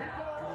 Hakuna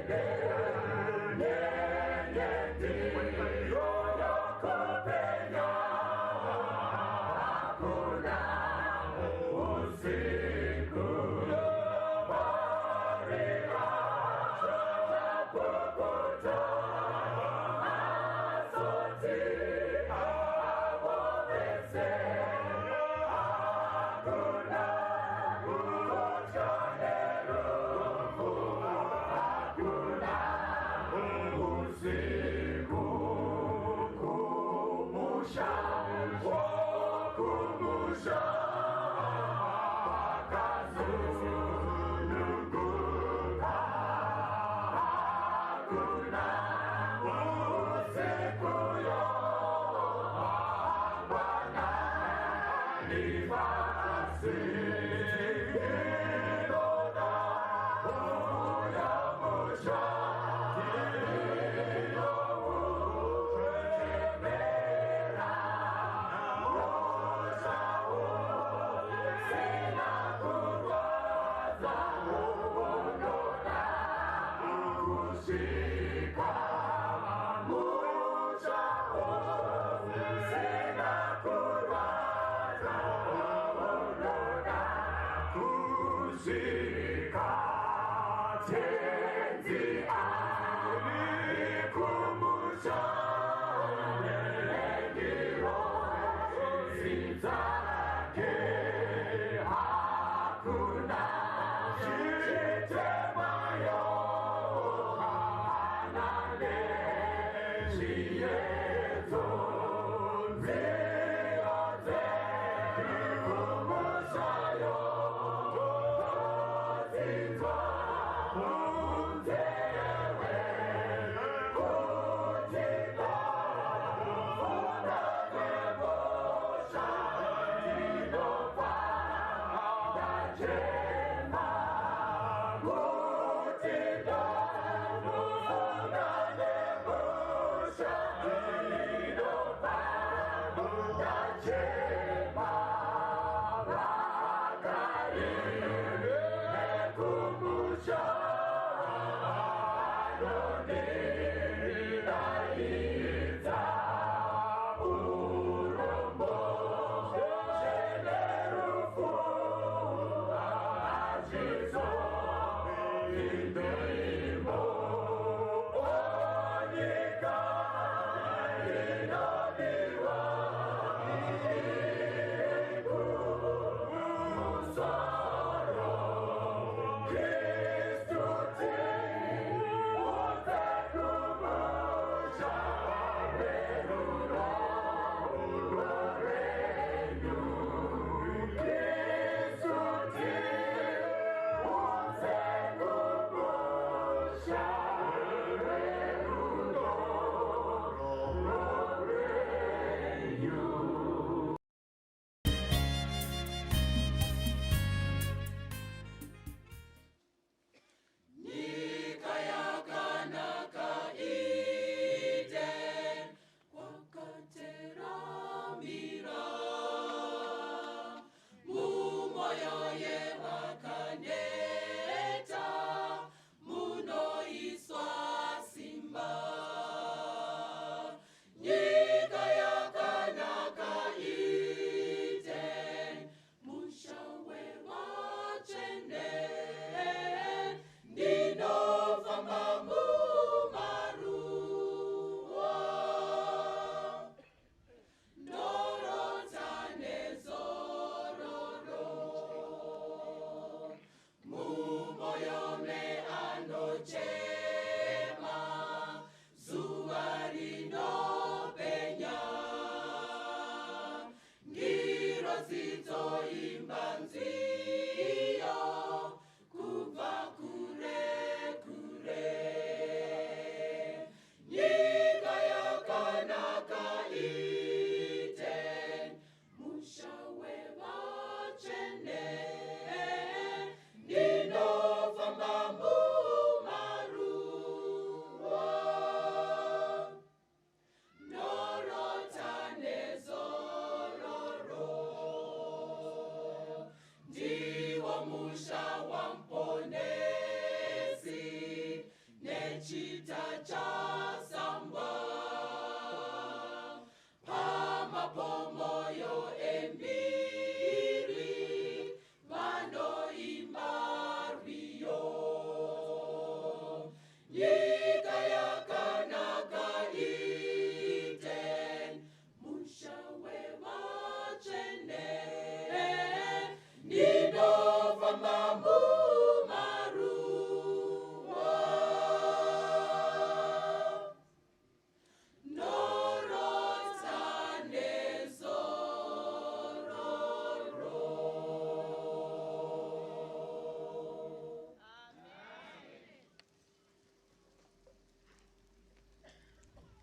Kristu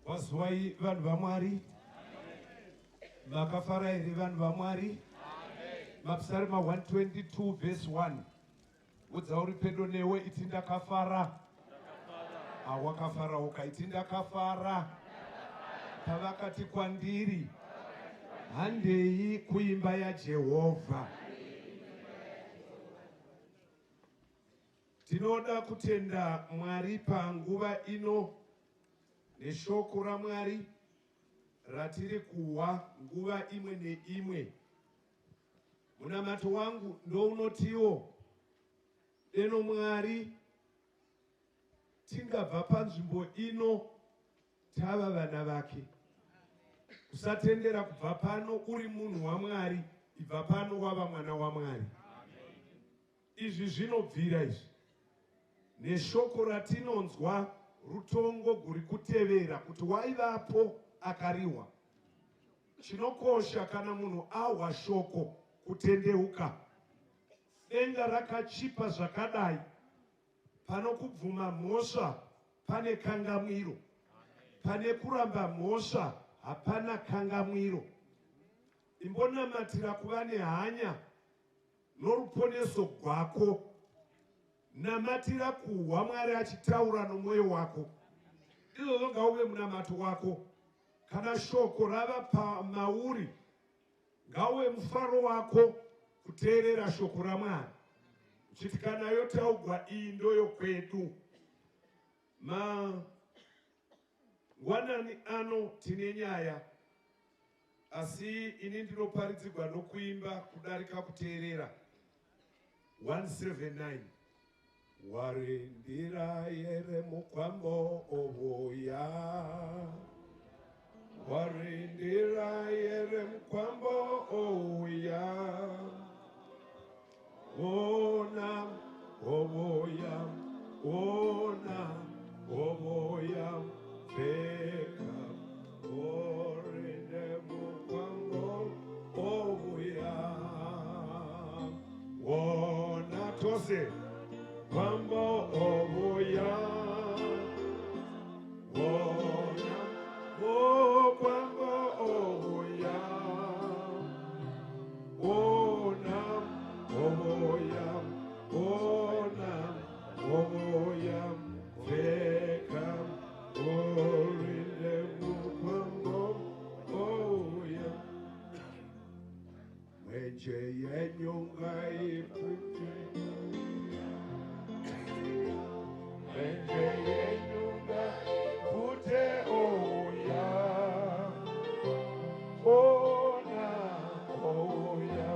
Kwaziwai vanhu vaMwari. Makafara here vanhu vaMwari? Mapsarima 122 verse 1. Udza uri pedo newe iti ndakafara. Awakafarawo ka iti ndakafara. Pavakati kwandiri handei kuimba yaJehovha. Tinoda kutenda Mwari panguva ino neshoko raMwari ratiri kuhwa nguva imwe neimwe. Munamato wangu ndounotiwo deno Mwari tingabva panzvimbo ino tava vana vake. Usatendera kubva pano uri munhu waMwari, ibva pano wava mwana waMwari. Izvi zvinobvira izvi neshoko ratinonzwa rutongo guri kutevera kuti waivapo akarihwa. Chinokosha kana munhu ahwa shoko kutendeuka. Denga rakachipa zvakadai pano kubvuma mhosva pane kangamwiro. Pane kuramba mhosva hapana kangamwiro. Imbonamatira kuva nehanya noruponeso gwako. Namatira kuhwa Mwari achitaura nomwoyo wako. Izvozvo ngauve munamato wako. Kana shoko rava pamauri, ngauve mufaro wako kuteerera shoko raMwari. Uchiti kana yotaugwa iyi ndoyokwedu. Mangwanani ano tine nyaya, asi ini ndinoparidzigwa nokuimba kudarika kuteerera. 179 Warindira yere mukwambo ovuya, warindira yere mukwambo ouya. Ona ovoya, ona ovoya, pfeka orinde mukwambo ovuya. Ona tose kwambo ovuya. Ona okwambo ovuya. Ona ovoya, ona ovoya, pfeka orinde mukwambo ouya. Mwenje yenyu ngaipfute, mwenje yenyu ngaipfute ouya. Ona ouya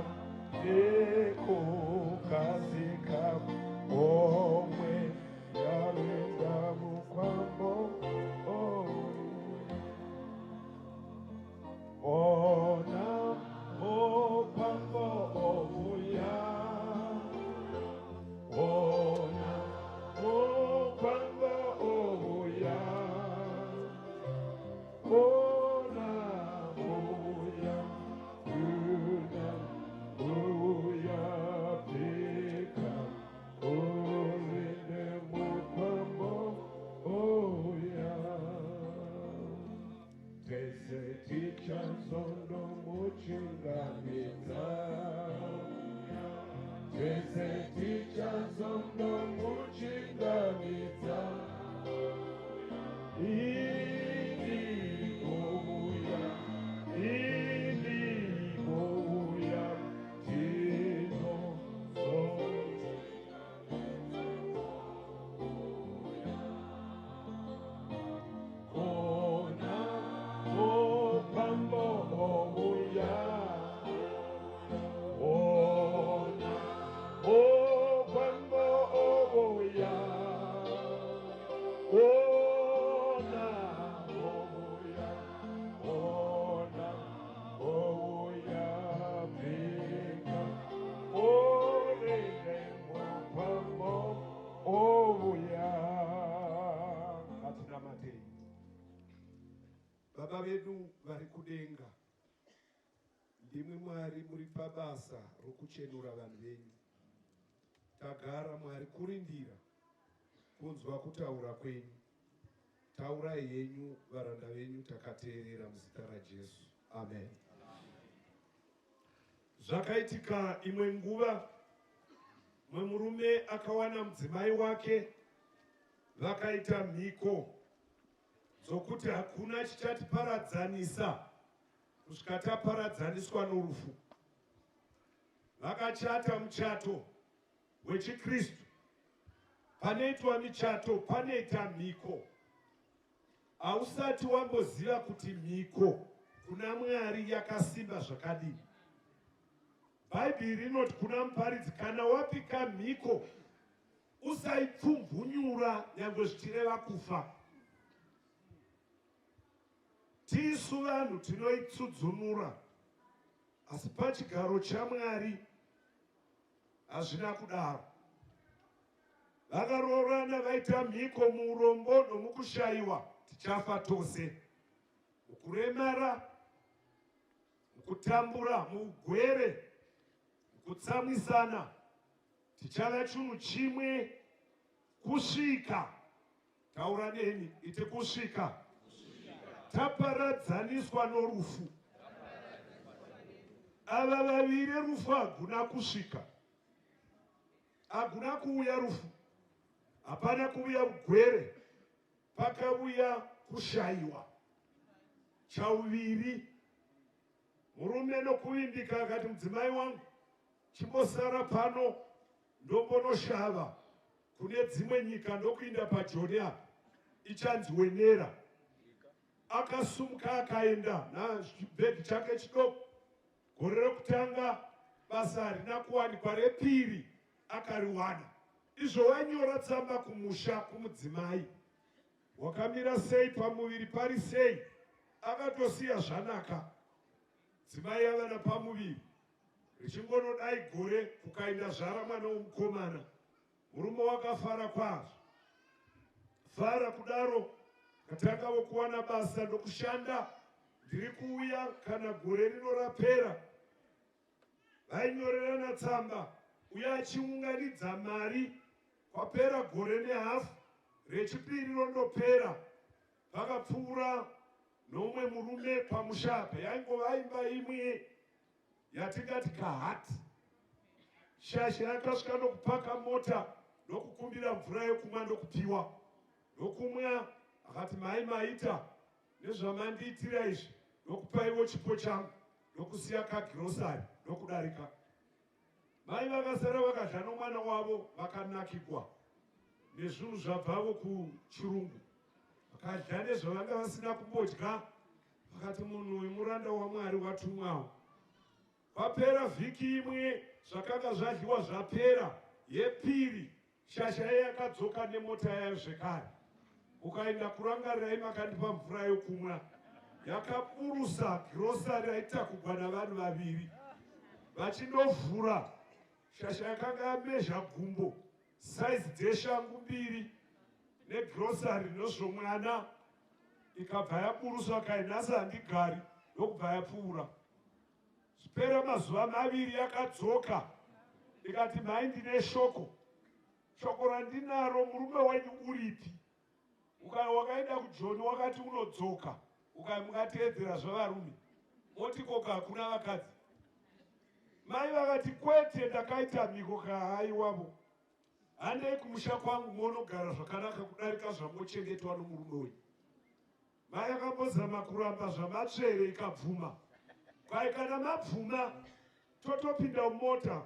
nekukasika omwe yarinda mukwambo ouya. Ona mukwambo ouya. Ona mukwambo ouya. Ona uya, una uya pika, urinde mukwambo uya. Tese tichazondomuchingamidza, tese tichazondomuchingamidza. Ini ouya, ini ouya, tinozo. Ona mukwambo ouya, ona mukwambo ouya, ona ouya, ona ouya, pfeka urinde mukwambo ouya. Ngatinamatei. Baba vedu vari kudenga, ndimwi Mwari muri pabasa rokuchenura vanhu venyu. Tagara Mwari kurindira kunzwa kutaura kwenyu. Taurai henyu varanda venyu takateerera muzita raJesu. Amen. Zvakaitika imwe nguva mumwe murume akawana mudzimai wake vakaita mhiko dzokuti hakuna chichatiparadzanisa kusvika taparadzaniswa norufu. Vakachata muchato wechikristu. Panoitwa michato panoita mhiko. Hausati wamboziva kuti mhiko kuna Mwari yakasimba zvakadini. Bhaibheri rinoti kuna muparidzi, kana wapika mhiko usaipfumvunyura nyangwe zvichireva kufa. Tisu vanhu tinoitsudzunura, asi pachigaro chaMwari Hazvina kudaro. Vakaroorana vaita mhiko muurombo nomukushayiwa, tichafa tose. Mukuremara, mukutambura, muugwere, mukutsamwisana, tichava chinhu chimwe kusvika. Taura neni, iti kusvika taparadzaniswa norufu. Ava vaviri rufu haguna kusvika, haguna kuuya rufu, hapana kuuya ugwere, pakauya kushayiwa chauviri. Murume nokuvimbika akati, mudzimai wangu, chimbosara pano ndombonoshava kune dzimwe nyika ndokuinda pajoni apa ichanzi wenera. Akasumuka akaenda nachibhegi chake chidoko. Gore rekutanga basa harina kuwanikwa, repiri akariwana. Izvo wainyora tsamba kumusha kumudzimai, wakamira sei pamuviri pari sei, akatosiya zvanaka. Dzimai yavana pamuviri richingonodai gore kukainda zvara mwana womukomana. Murume wakafara kwazvo. Fara kudaro katangavo kuwana basa ndokushanda. Ndiri kuuya kana gore rino rapera. Vainyorerana tsamba uye achiunganidza mari. Kwapera gore nehafu, rechipiri rondopera. Pakapfuura nomumwe murume pamusha apa, yaingova imba imwe yatingati kahati. Shasha yakasvika nokupaka mota ndokukumbira mvura yekumwa ndokupiwa. Ndokumwa akati mai maita nezvamandiitira izvi ndokupaiwo chipo changu ndokusiya kagirosari ndokudarika. Mai vakasara vakadya nomwana wavo vakanakigwa nezvinhu zvabvavo kuchirungu. Vakadya nezvavanga vasina kumbodya vakati munhu uyu muranda waMwari watumwawo. Kwapera vhiki imwe zvakanga zvadyiwa zvapera, yepiri shasha iye yakadzoka nemota yayo zvekare. Ukaenda kurangarirai makandipa mvura yokumwa yakaburusa girosari raitakugwa navanhu vaviri vachindovhura. Shasha yakanga yamezha gumbo saizi dzeshangu mbiri negrosari nozvomwana ikabva yaburuswa kai nhasi handigari ndokubva yapfuura. Zvipera mazuva maviri yakadzoka ikati mhai ndine shoko, shoko randinaro murume wenyu uripi? Ukai wakaenda kujoni wakati unodzoka, ukai mungateedzera zvevarume moti koka hakuna vakadzi. Mai vakati kwete ndakaita mhiko kahaiwavo handei kumusha kwangu monogara zvakanaka kudarika zvamochengetwa nomurume wenyu. Mai akambozama kuramba zvamatsvere ikabvuma. Kwai kana mabvuma totopinda mumota.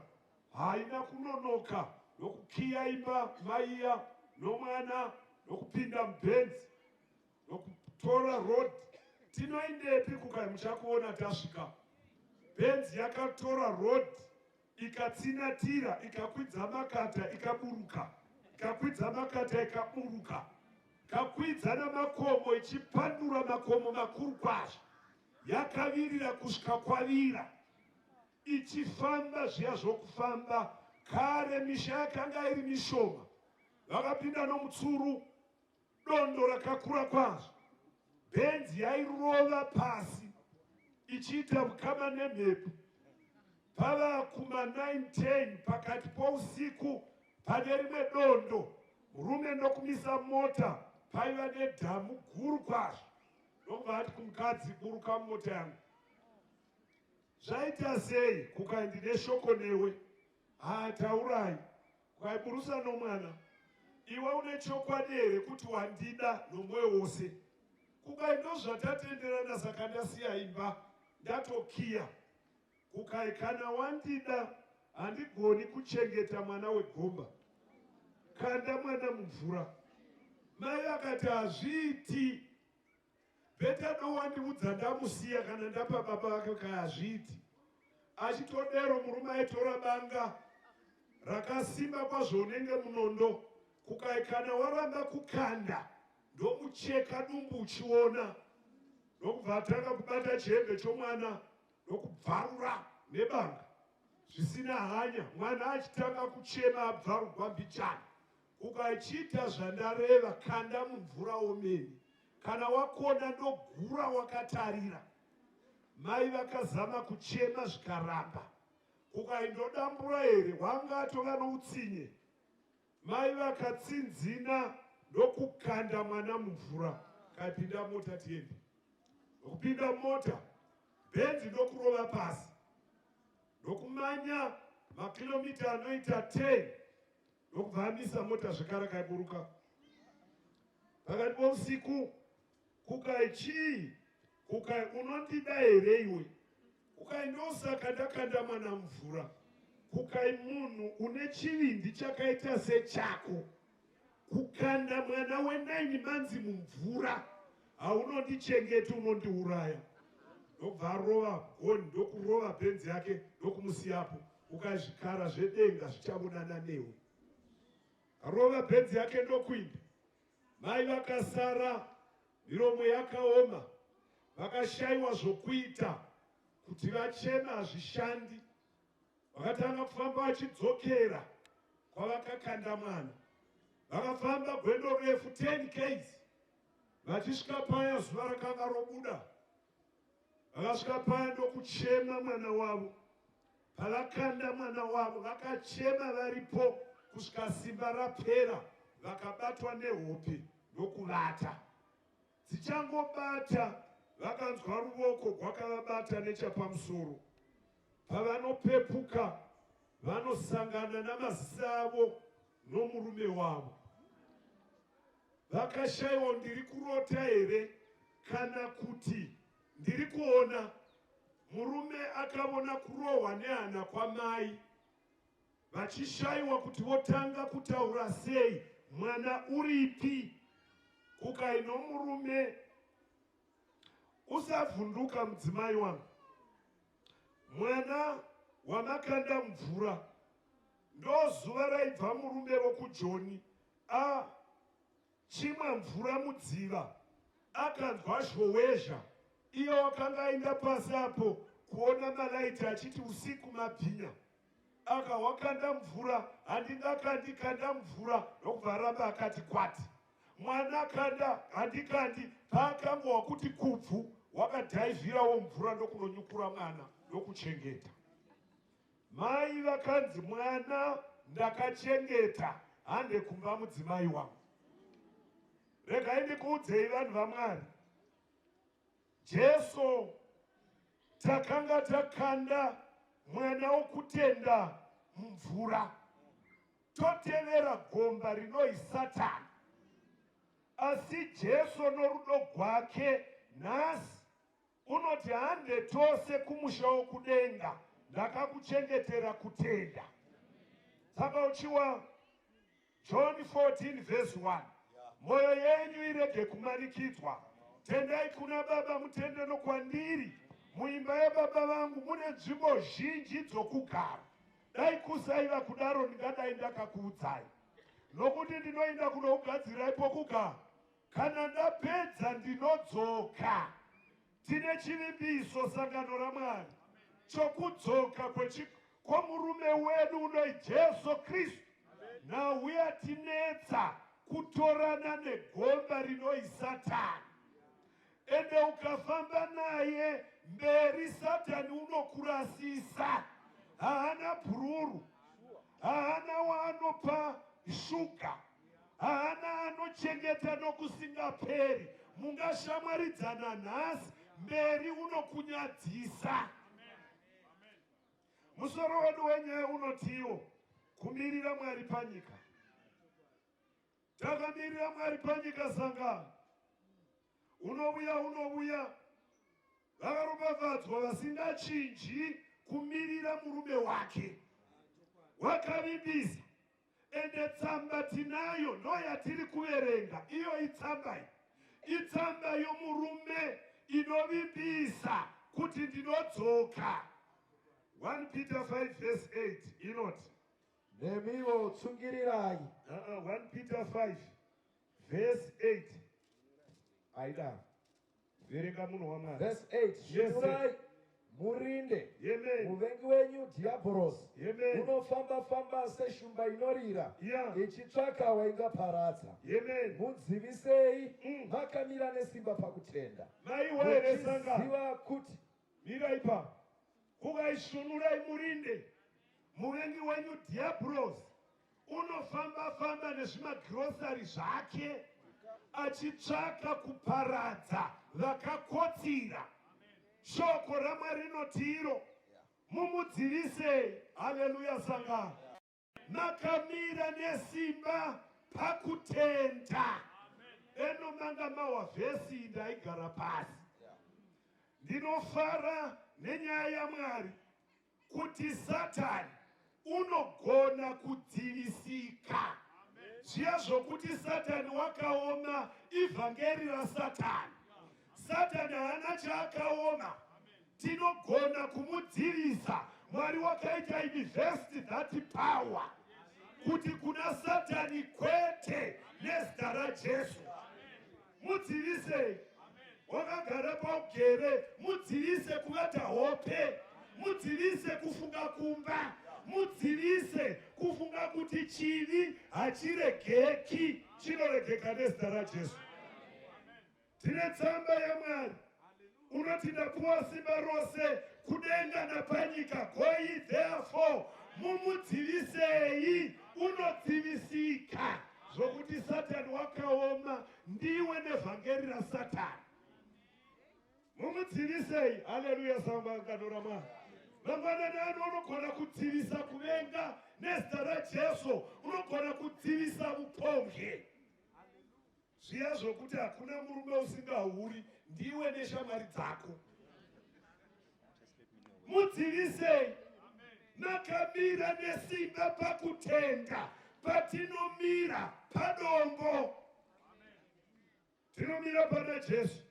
Haina kunonoka nokukiya imba maiya nomwana nokupinda mubenzi nokutora road. Tinoendepi kukai muchakuona tasvika. Benzi yakatora road ikatsinatira ikakwidza makata ikaburuka ikakwidza makata ikaburuka ikakwidza namakomo ichipandura makomo makuru kwazvo yakavirira kusvika kwavira ichifamba zviya zvokufamba kare misha yakanga iri mishoma vakapinda nomutsuru Dondo rakakura kwazvo. Bhenzi yairova pasi ichiita vukama nemhepo. Pava kuma 9:10 pakati pousiku pane rimwe dondo, murume ndokumisa mota. Paiva nedhamu guru kwazvo. Ndokubva ati kumukadzi, buruka mumota yangu. Zvaita sei? Kukai ndine shoko newe. Haa taurai. Kukai burusa nomwana. Iwe une chokwadi here kuti wandida nomwoyo wose? Kukai ndozvatatenderana saka ndasiya imba ndatokiya. Kukai kana wandida handigoni kuchengeta mwana wegomba. Kanda mwana mumvura. Mai vakati hazviiti. Beta dowandiudza ndamusiya kana ndapa baba vake kai hazviiti. Achitodero murume aitora banga rakasimba kwazvo unenge munondo. Kukai kana waramba kukanda ndomucheka dumbu uchiona. Ndokubva atanga kubata chihembe chomwana ndokubvarura nebanga zvisina hanya mwana achitanga kuchema abvarugwa mbichana. Ukachiita zvandareva kanda mumvura omene kana wakona ndogura wakatarira. Mai vakazama kuchema zvikaramba. Ukaindodambura here wanga atova noutsinye. Mai vakatsinzina ndokukanda mwana mumvura. Kaipinda mota tiende. Ndokupinda mota bhenzi ndokurova pasi ndokumanya makilomita anoita 10 ndokubva amisa mota zvekare akaiburuka pakati pousiku. Kukai chii? Kukai unondida here iwe? Kukai ndosaka ndakanda mwana mvura. Kukai munhu une chivindi chakaita sechako kukanda mwana we9 manzi mumvura haunondichengeti unondiuraya. Ndobva arova goni ndokurova bhenzi yake ndokumusiyapo. Kukai zvikara zvedenga zvichavonana newe. Arova bhenzi yake ndokuinda. Mai vakasara miromo yakaoma vakashaiwa zvokuita kuti vacheme hazvishandi. Vakatanga kufamba vachidzokera kwavakakanda mwana. Vakafamba gwendo refu 10 ks vachisvika paya zuva rakanga robuda. Vakasvika paya ndokuchema mwana wavo. Pavakanda mwana wavo vakachema varipo kusvika simba rapera, vakabatwa nehope ndokuvata. Dzichangobata vakanzwa ruvoko gwakavabata nechapamusoro. Pavanopepuka vanosangana namazisa avo nomurume wavo. Vakashaiwa ndiri kurota here kana kuti ndiri kuona. Murume akavona kurohwa nehana kwamai vachishaiwa kuti votanga kutaura sei mwana uripi. Kukai nomurume usavhunduka mudzimai wangu mwana wamakanda mvura ndozuva raibva murume wokujoni a Chimwa mvura mudziva akanzwa zhowezha iye wakanga aenda pasi apo kuona malaiti achiti usiku mabhinya akahwakanda mvura handingakandi kanda mvura ndokubva aramba akati kwati mwana kanda handikandi paakangohwa kuti kubvu wakadhaivhirawo mvura ndokunonyukura mwana ndokuchengeta Mai vakanzi mwana ndakachengeta hande kumba mudzimai wangu. Regai ndikuudzei vanhu vaMwari, Jesu takanga takanda mwana wokutenda mumvura totevera gomba rinoi Satani. Asi Jesu norudo gwake nhasi Unoti hande tose kumusha wokudenga ndakakuchengetera kutenda. Saka uchiwa John 14 verse 1 mwoyo yenyu irege kumanikidzwa, tendai kuna Baba mutende nokwandiri. Muimba yababa vangu mune nzvimbo zhinji dzokugara. Dai kusaiva kudaro ndingadai ndakakuudzai, nokuti ndinoenda kunokugadzirai pokugara. Kana ndapedza ndinodzoka. Tine chivimbiso sangano raMwari chokudzoka kwomurume wedu unoi Jesu Kristu. Nhau yatinetsa kutorana negomba rinoi Satani. Ende ukafamba naye mberi Satani unokurasisa. Haana bhururu, haana waanopa shuga, haana ano. Unochengeta nokusingaperi. Mungashamwaridzana nhasi, mberi unokunyadzisa. Musoro wedu wenyaya unotiwo kumirira Mwari panyika. Takamirira Mwari panyika sangano. Unovuya, unovuya. Vakaropafadzwa vasingachinji kumirira murume wake. Wakavimbisa. Ende tsamba tinayo ndoyatiri kuverenga. Iyo itsamba iyi. Itsamba yomurume inovimbisa kuti ndinodzoka. 1 Peter 5 verse 8 inoti, Nemiwo tsungirirai. 1 Peter 5 verse 8 aidaro. Verenga munhu waMwari. Verse 8 Svinurai murinde. Amen. Muvengi wenyu Dhiabhorosi Amen. unofamba-famba seshumba inorira, Yeah. ichitsvaka waingaparadza. Amen. Mudzivisei makamira nesimba pakutenda, Maiwa here sangano? muchiziva kuti Mira ipapo. Kukaisvunurai murinde. Muvengi wenyu Dhiabhorosi unofamba-famba nezvimagirosari zvake achitsvaka kuparadza vakakotsira. Shoko raMwari rinoti iro, mumudzivisei. Haleluya sangano. Makamira nesimba pakutenda. Eno manga mawa vhesi ndaigara pasi. Ndinofara nenyaya yaMwari kuti Satani unogona kudzivisika. Zviya zvokuti Satani wakaoma ivhangeri raSatani. Satani haana chaakaoma. Tinogona kumudzivisa. Mwari wakaita invest that power kuti kuna Satani kwete, nezita raJesu. Mudzivisei. Wakagara paugere, mudzivise kuvata hope, mudzivise kufunga kumba, mudzivise kufunga kuti chivi hachiregeki, chinoregeka nezita raJesu. Tine tsamba yaMwari unoti ndapuwa simba rose kudenga napanyika, go ye therefore, mumudzivisei. Unodzivisika. Zvokuti Satani wakaoma ndiwe nevhangeri raSatani. Mumudzivisei. Haleluya sangano raMwari. Mangwanani ano unogona kudzivisa kuvenga nezita raJesu. Unogona kudzivisa upombwe. Zviya zvokuti hakuna murume usingahuri ndiwe neshamwari dzako. Mudzivisei. Makamira nesimba pakutenda. Patinomira padombo, tinomira pana Jesu.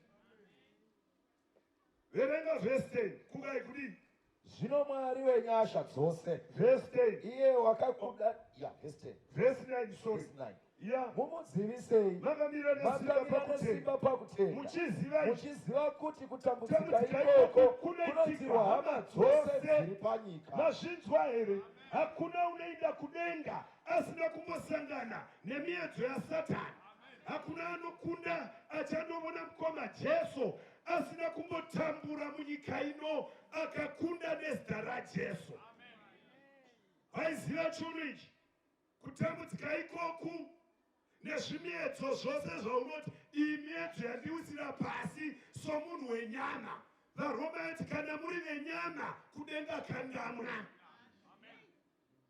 Verenga verse 10. Kukai kudii? Zvino Mwari wenyasha dzose, Verse 10. iye wakakuda, ya, verse 10. Verse 9, sorry. Verse 9. Ya. Mumudzivisei Makamira nesimba makamira pakutenda. nesimba pakutenda, Muchiziva izvi. Muchiziva kuti kutambudzika Kutambudzika ikoko ikoko kunoitirwa kunoitirwa hama hama dzose dzose. dziri panyika. Mazvinzwa here? Hakuna unoenda kudenga asina kumbosangana nemiedzo yaSatani. Hakuna anokunda achandovona mukoma Jesu asina kumbotambura munyika ino, akakunda nezita raJesu. Vaiziva chunhu ichi, kutambudzika ikoku nezvimiedzo zvose zvaunoti iyi miedzo yandiwisira pasi somunhu wenyama. VaRoma yati kana muri venyama kudenga kangamwa.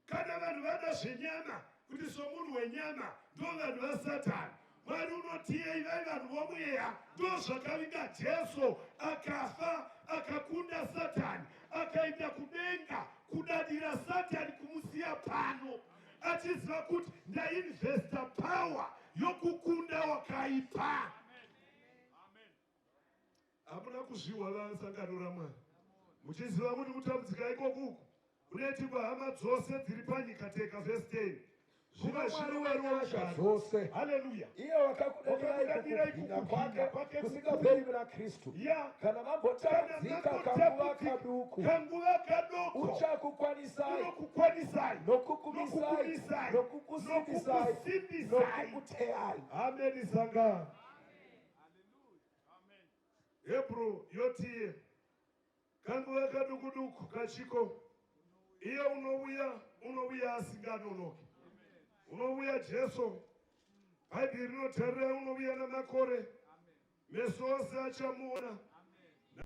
Kana vanhu vada zvenyama kuti somunhu wenyama ndo vanhu vaSatani. Mwari unotiyei vai vanhu vomweya. Ndo zvakavinga Jesu, akafa akakunda Satani akaenda kudenga, kudadira Satani kumusiya pano achiziva kuti ndainvesta power yokukunda wakaipa. Hamuna kuzvihwa vasangano raMwari, muchiziva kuti kutambudzika ikokuku kunoitirwa hama dzose dziri panyika. Teka verse 10. Zvino Mwari wenyasha dzose, Haleluya. iye wakakudanirai Wakakudanirai kukubwinya kukubwinya kwake kwake kusingaperi muna Kristu, Ya. kana mambotambudzika kanguva kaduku, kanguva kadoko, uchakukwanisai, unokukwanisai, nokukumisai, nokukumisai, nokukusimbisai, nokukusimbisai. Nokukuteyai. Ameni sangano. Hebrew yotiye kanguva kaduku duku kachiko, iye unouya, unouya asinganonoki. Unouya Jesu. Bhaibheri rinotarira unovuya namakore, meso ose achamuona,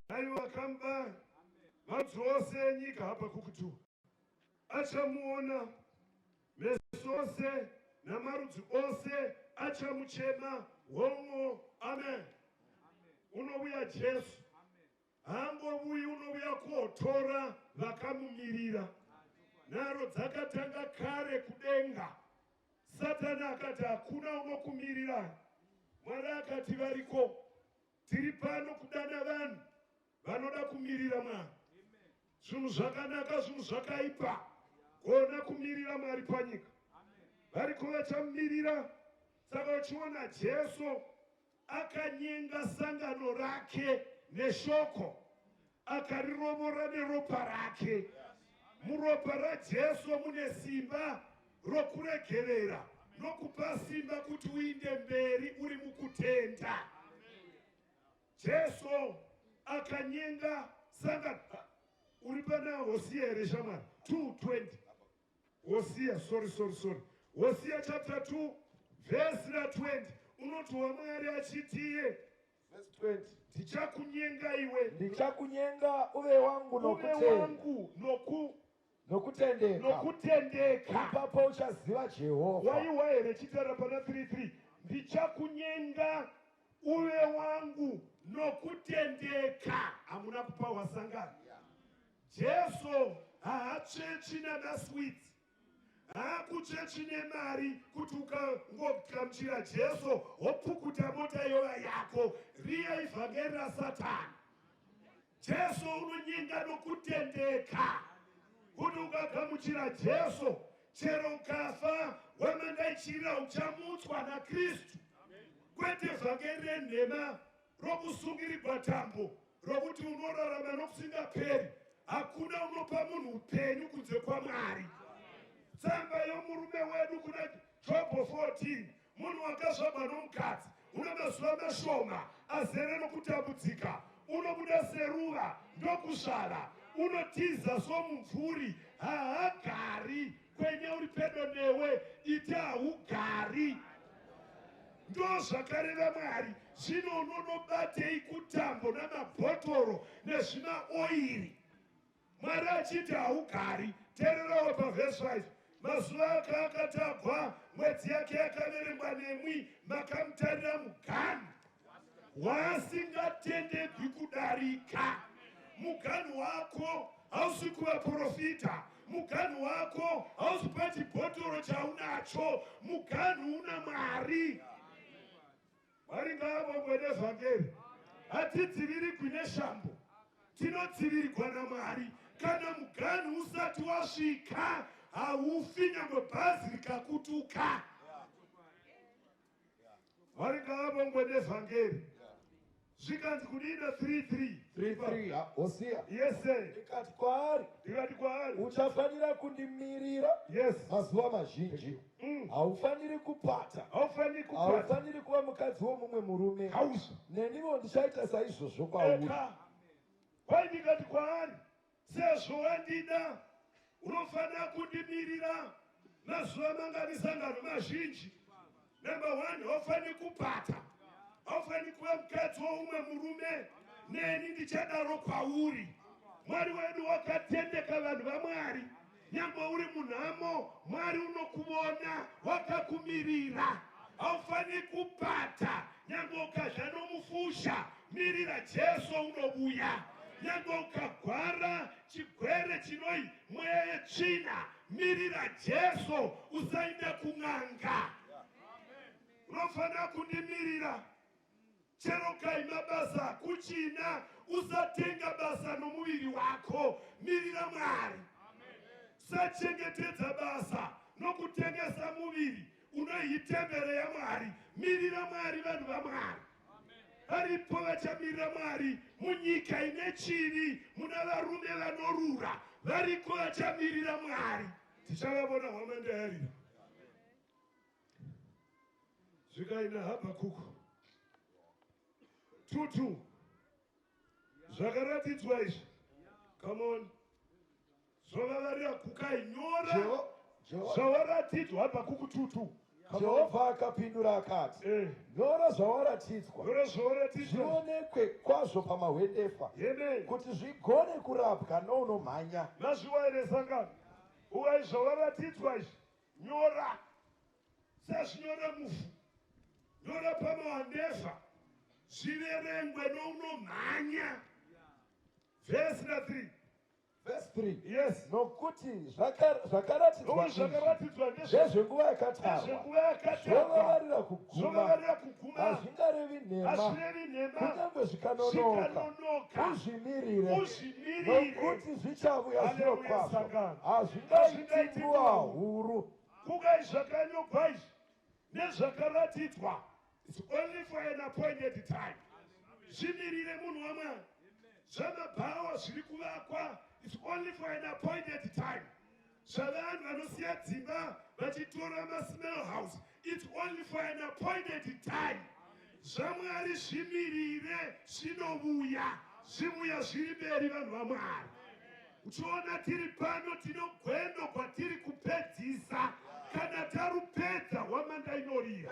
naivo vakamubaya, marudzi ose enyika. Habhakuku 2, achamuona, meso ose namarudzi ose achamuchema. Hongo, amen. Unovuya Jesu, haangovuyi, unovuya kotora vakamumirira. Nharo dzakatanga kare kudenga. Satani akati, "Hakuna unokumirirai." Mwari akati, "Variko." Tiri pano kudana vanhu vanoda kumirira Mwari. Zvinhu zvakanaka, zvinhu zvakaipa, gona kumirira Mwari panyika. Variko vachamumirira. Saka uchiona Jesu akanyenga sangano rake neshoko, akarirovora neropa rake. Muropa raJesu mune simba rokuregerera nokupa simba kuti uinde mberi uri mukutenda. Jesu akanyenga sangano. Uri pana Hosiya here, shamwari? 220 Hosiya, sorry, sorry, sorry, Hosiya chapter 2 vhesi ra20, unoti waMwari achitiye Verse 20. Ndichakunyenga iwe. Ndichakunyenga uve wangu uve nokutenda wangu nokutendeka. Nokutendeka. Ipapo uchaziva Jehovha. Waiwa here chitaura pana 33? Ndichakunyenga uve wangu nokutendeka. Hamuna kupawa sangano. Jesu haatsvetsvi namasweets, haakutsvetsvi nemari kuti ukangogamuchira Jesu wopukuta mota yova yako. Riya ivhangeri raSatani. Jesu unonyenga nokutendeka, kuti ukagamuchira Jesu, chero ukafa wamandaichirira, uchamutswa naKristu, kwete vhangeri renhema rokusungirirwa tambo rokuti unorarama nokusingaperi. Hakuna unopa munhu upenyu kunze kwaMwari. Tsamba yomurume wedu kuna Jobho 14: munhu wakazvagwa nomukadzi una mazuva mashoma azere nokutambudzika, unobuda seruva ndokusvava, unotiza somumvuri, haagari. Kwenya uri pedo newe, iti haugari. Ndo zvakareva Mwari. Zvino unonobatei kutambo namabhotoro nezvimaoiri, Mwari achiti haugari? Teererawo pavhesi 5: mazuva ake akatagwa, mwedzi yake yakaverengwa nemwi, makamutarira muganhu waasingatendegwi kudarika. Muganhu wako hausi kuvaprofita, muganhu wako hausi pachibhotoro chaunacho, muganhu una Mwari. Mwari ngaavongwe nevhangeri. Hatidzivirigwi neshambo, tinodzivirigwa naMwari. Kana muganhu usati wasvika, haufi, nyangwe bhazi rikakutuka. Mwari ngaavongwe nevhangeri. Zvikanzi kudina 33? 33, Hosiya. Yes sir. Ndikati kwaari, Ndikati kwaari, uchafanira kundimirira mazuva mazhinji. Haufaniri kupata. Haufaniri kupata. Haufaniri kuva mukadzi womumwe murume. Hauzi. Neniwo ndichaita saizvozvo kwauri. Eka kwai, ndikati kwaari, sezvo wandida, unofanira kundimirira mazuva mangani? Sangano mazhinji. Number one, haufaniri kupata, haufaniri kuva mukadzi woumwe murume, neni ndichadaro kwauri. Mwari wedu wakatendeka. Vanhu vaMwari, nyangwe uri munhamo, Mwari unokuvona, wakakumirira. Haufaniri kupata. Nyangwe ukadya nomufusha, mirira Jesu, unovuya. Nyangwe ukagwara chigwere chinoi mweya yetsvina, mirira Jesu, usaenda kun'anga. Unofanira kundimirira chero kaima basa kuchina. Usatenga basa nomuviri wako, mirira Mwari. Sachengetedza basa nokutengesa muviri unoitembere yaMwari. Mirira Mwari. Vanhu vaMwari varipo vachamirira Mwari munyika ine chivi. Muna varume vanorura variko vachamirira Mwari. Tichavavona. Hwamanda yarira. Zvikaina Habhakuku 22, zvakaratidzwa izvi. Come on, zvovavarira kukai nyora. Zvawaratidzwa, Habhakuku 22. Jehovha akapindura akati, Eh. Nyora zvawaratidzwa, Nyora zvawaratidzwa. Zvionekwe kwazvo pamahwendefa, Amen. kuti zvigone kurapwa nounomhanya. Mazviwa here sangano? Ukai zvawaratidzwa izvi, nyora. Sazvinyora muvhu. Nyora pamahwendefa. Zviverengwe nounomhanya. Vhesi na 3. Verse 3. Yes. Nokuti zvakaratidzwa Nokuti izvi zvakaratidzwa ndezvenguva yakatarwa, ndezvenguva yakatarwa, zvovavarira kuguma, zvovavarira kuguma, hazvingarevi nhema, hazvirevi nhema, kunyange zvikanonoka, zvikanonoka, uzvimirire, uzvimirire. Nokuti zvichavuya Haleluya, zvirokwazvo, sangano. hazvingaiti Hazvingaiti nguva nguva huru. Kukai zvakanyogwa izvi nezvakaratidzwa, it's only for an appointed time. Zvimirire munhu waMwari. Zvamabhawa zviri kuvakwa, it's only for an appointed time. Zvavanhu vanosiya dzimba vachitora masmall house, it's only for an appointed time. ZvaMwari zvimirire, zvinovuya, zvivuya zviri mberi vanhu vaMwari. Uchiona tiri pano tino gwendo kwatiri kupedzisa. Kana tarupedza hwamanda inorira.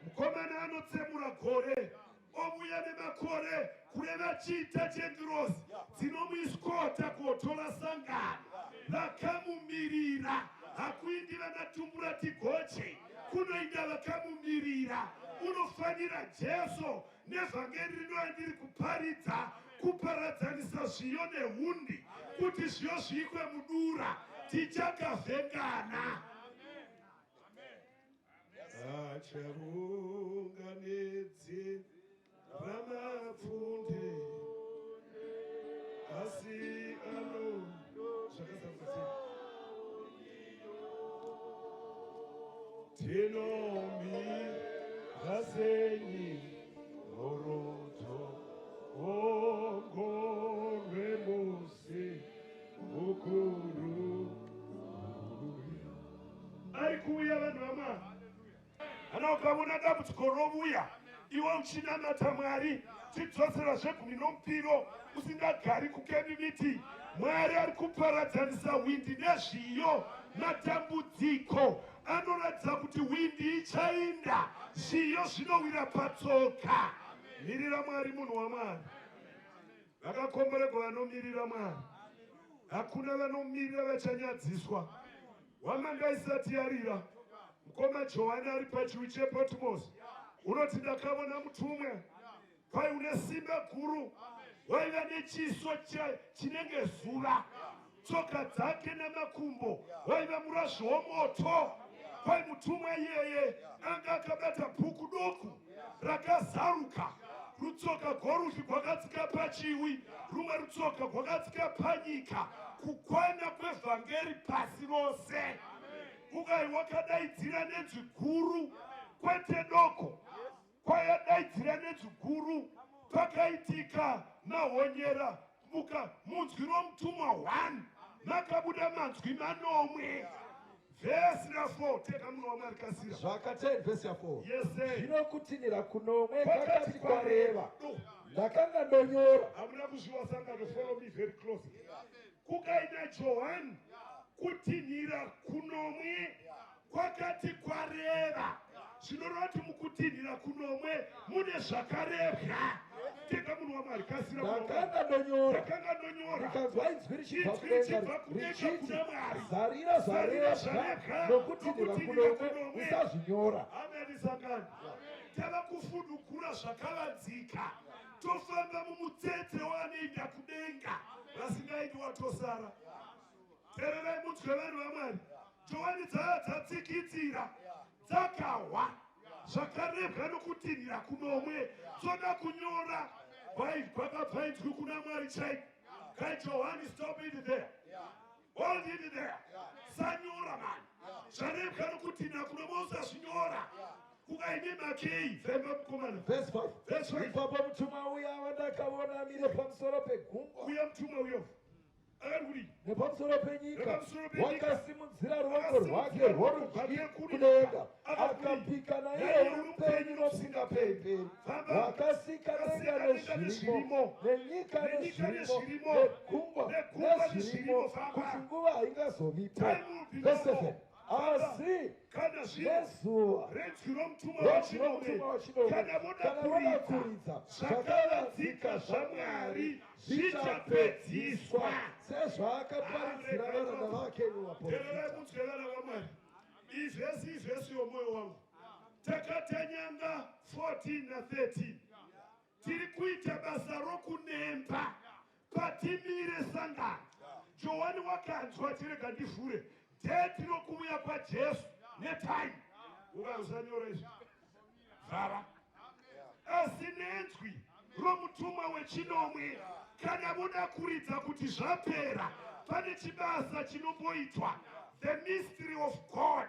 Mukomana anotsemura gore ovuya nemakore, kureva chiita chengirozi dzinomuiskota kotora sangano vakamumirira. Hakuindi vanatumbura tigoche, kunoinda vakamumirira. Unofanira Jesu nevhangeri rinova ndiri kuparidza kuparadzanisa zviyo nehundi kuti zviyo zviikwe mudura. Tichakavhengana acharunganidzi ramapfunde asi ano zvakazarurwa tinomi rasenyi rorodzo ongorwemusi mukuru ari kuuya vanhu vaMwari. Kana ukaona dambudziko rovuya iwe uchinamata Mwari, chidzosera zvegumi nomupiro, usingagari kukemimiti, Mwari ari kuparadzanisa hwindi nezviyo. Matambudziko anoratidza kuti hwindi ichainda, zviyo zvinowira patsoka. Mirira Mwari, munhu waMwari. Vakakomboregwa vanomirira Mwari. Hakuna vanomirira vachanyadziswa. Hwamanda isati yarira, mukoma Johani ari pachiwi chePatmos unoti, ndakavona mutumwa kwai une simba guru, waiva nechiso chinenge zuva, tsoka dzake namakumbo waiva murazvo womoto. Kwai mutumwa iyeye anga akabata bhuku duku rakazaruka. Rutsoka gworudyi gwakatsika pachiwi, rumwe rutsoka gwakatsika panyika, kukwana kwevhangeri pasi rose. Ukai wakadaidzira nenzwi guru, kwete doko, kwayadaidzira nenzwi guru, pakaitika mahonyera muka munzwi romutumwa 1 makabuda manzwi manomwe. Vhesi ra4, teka munhu waMwari, kasira. Zvaka 10 vhesi ya4. Yes, sir. Zvino kutinhira kunomwe kwakati kwakati kwareva kwareva, ndakanga ndonyora. Hamuna kuzviwa sangano? Follow me very closely. Kukaina Johani, kutinhira kunomwe kwakati kwareva, zvinoreva kuti mukutinhira kunomwe mune zvakarebwa. Teka munhu waMwari, kasira munhu waMwari. Ndakanga ndonyora, ndakanga ndonyora, ndikanzwa inzwi richibva inzwi richibva kudenga kudenga richiti, kuna Mwari, zarira zarira zvarebwa zvarebwa nokutinhira nokutinhira kunomwe, kunomwe. usazvinyora. Ameni sangano. Tava kufudukura zvakavanzika, tofamba mumutsetse wanoenda kudenga, vasingaindi watosara. Tererai munzwe vanhu vaMwari. Johani dzava dzatsikitsira, dzakahwa zvakarebwa nokutinhira kunomwe, dzoda kunyora. Kwakabva inzwi kuna Mwari chaiko kai, "Johani, stop it there, hold it there, sanyora mani zvarebwa nokutinhira kunomwe, usazvinyora." Kukaine makei femba mukomana. Verse 5. Verse 5. Ipapo mutumwa uya wandakaona amire pamusoro pegungwa Uya mutumwa uyo akati kudii? nepamusoro penyika Nepamusoro penyika. wakasimudzira ruoko rwake Akasimudzira rworudyi rwake kudenga, akapika akapika naiye naiye uri uri mupenyu mupenyu nokusingaperi, Famba. wakasika denga Wakasika denga nezvirimo, nezvirimo, nenyika nenyika nezvirimo, nezvirimo, negungwa negungwa nezvirimo, nezvirimo. Famba. kuti nguva haingazovipo. Time will be Verse no more. 7. Asi Kana zvino Nezuva renzwi romutumwa renzwi wechinomwe, romutumwa wechinomwe, kana voda kana voda kuridza, kuridza, zvakavanzika zvaMwari zvichapedziswa. Sezvaakaparidzira varanda vake Tererai muvaprofita. munzwe vana vaMwari. Ivhesi ivhesi yomwoyo wangu. Takatanyanga 14 na 13. Tiri kuita basa rokunemba patimire sangano. Johani wakanzwa chirega ndivhure date rokuuya kwaJesu netime. Ukazanyora izvi. Vhara. Asi nenzwi romutumwa wechinomwe, kana voda kuridza kuti zvapera, pane chibasa chinomboitwa. The mystery of God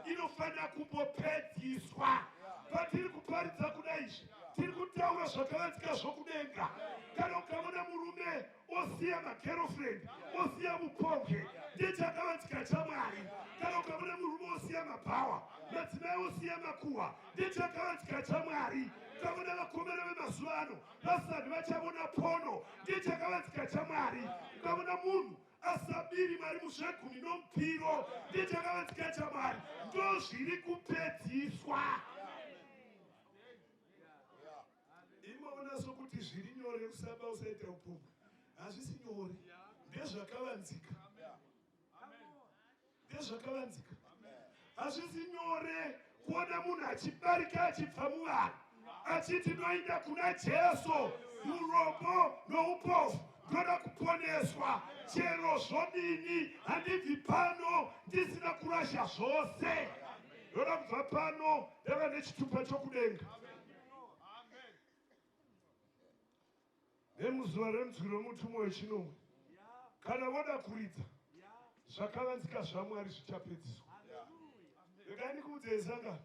inofanira kumbopedziswa. Patiri kuparidza kuda izvi, tiri kutaura zvakavanzika zvokudenga. Kana ukaona murume osiya magirlfriend, osiya mupombwe, ndechakavanzika chaMwari. Kana ukaona murume osiya mabhawa, madzimai osiya makuhwa, ndechakavanzika chaMwari. Ukaona vakomana vemazuva ano vasati vachavona porn, ndechakavanzika chaMwari. Ukaona munhu asabiri mari muzvegumi nomupiro, ndechakavanzika chaMwari. Ndozviri kupedziswa. Imoona sokuti zviri nyore kusaba, usaita upombwe. Hazvisi nyore, ndezvakavanzika, ndezvakavanzika. Hazvisi nyore kuona munhu achibarika, achibva muvanhu, achiti noenda kuna Jesu, urombo noupofu, ndoda kuponeswa, chero zvodini handibvi pano ndisina kurasha zvose, ndoda kubva pano ndava nechitupa chokudenga. Nemuzuva remunzwi romutumwa wechinomwe, kana voda kuridza, zvakavanzika zvaMwari zvichapedziswa. Regai ndikuudzei sangano,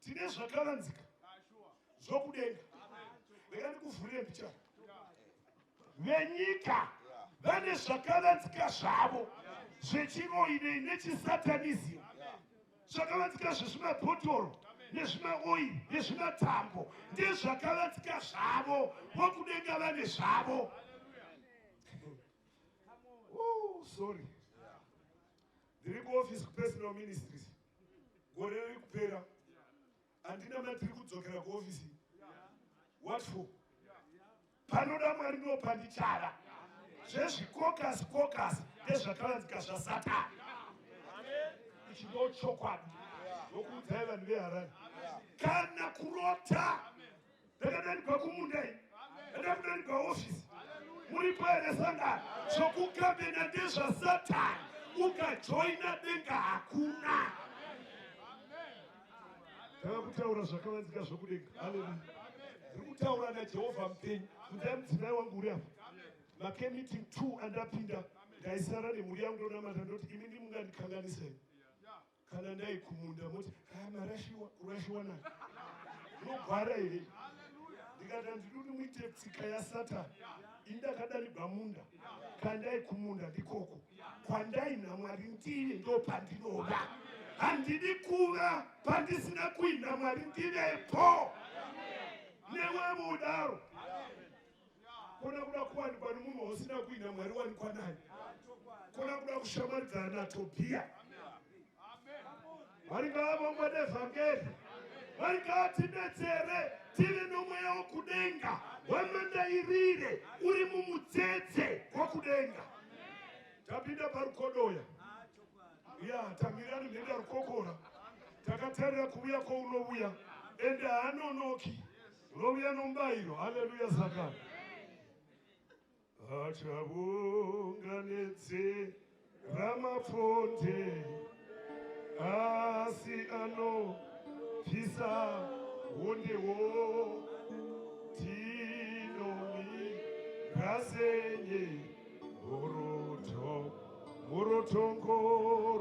tine zvakavanzika zvokudenga. Regai ndikuvhurire mbichana. Venyika vane zvakavanzika zvavo zvechiroinei nechisatanism, zvakavanzika zvezvimabhotoro nezvimaoiri nezvimatambo, ndezvakavanzika zvavo. Vokudenga vane zvavo. Oh, sorry, ndiri kuofisi kupersonal ministries. Gore riri kupera, handina matiri kudzokera kuofisi. What for? Panoda Mwari ndo pandichava. Zvezvikokasi kokasi ndezvakavanzika zvasatani. Ichi ndo chokwadi ndokuudzai vanhu veHarare. Kana kurota ndakadanikwa kumunda iyi, ndakakudanikwa ofisi. Muripo here sangano? Zvokukambena ndezvasatani. Ukajoina denga hakuna. Tava kutaura zvakavanzika zvokudenga. Haleluya! Ndiri kutaura naJehovha mupenyu. Kunzai mudzimai wangu uri apa. Makemeeting two andapinda, ndaisara nemhuri yangu ndonamata. Ndoti imi ndimungandikanganisai kana ndai kumunda, moti ha marashiwa, kurashiwa nayo unogwara here? Ndikati handidi kuti muite tsika yasatani. Ini ndakadanigwa munda, kandai kumunda ndikoko kwandaina Mwari ndiye ndo pandinoda. Handidi kuva pandisina kuina Mwari ndivepo. Newevo udaro. Kona kuda kuwanikwa nemunhu wausina kuina Mwari, wanikwa nani? Kona kuda kushamwaridzana naTobhiya? Mwari ngaavongwe nevhangeri. Mwari ngaatibetsere tive nomweya wokudenga wamandairire uri mumutsetse wokudenga. Tapinda parukodoya ya, tamirira nemhenda rukokora, takatarira kuuya kwounovuya, ende haanonoki, unovuya nomubayiro. Haleluya! Saka achavunganidze ramapfonde, asi anopisa hondewo. Tinomira senye muruto murutongo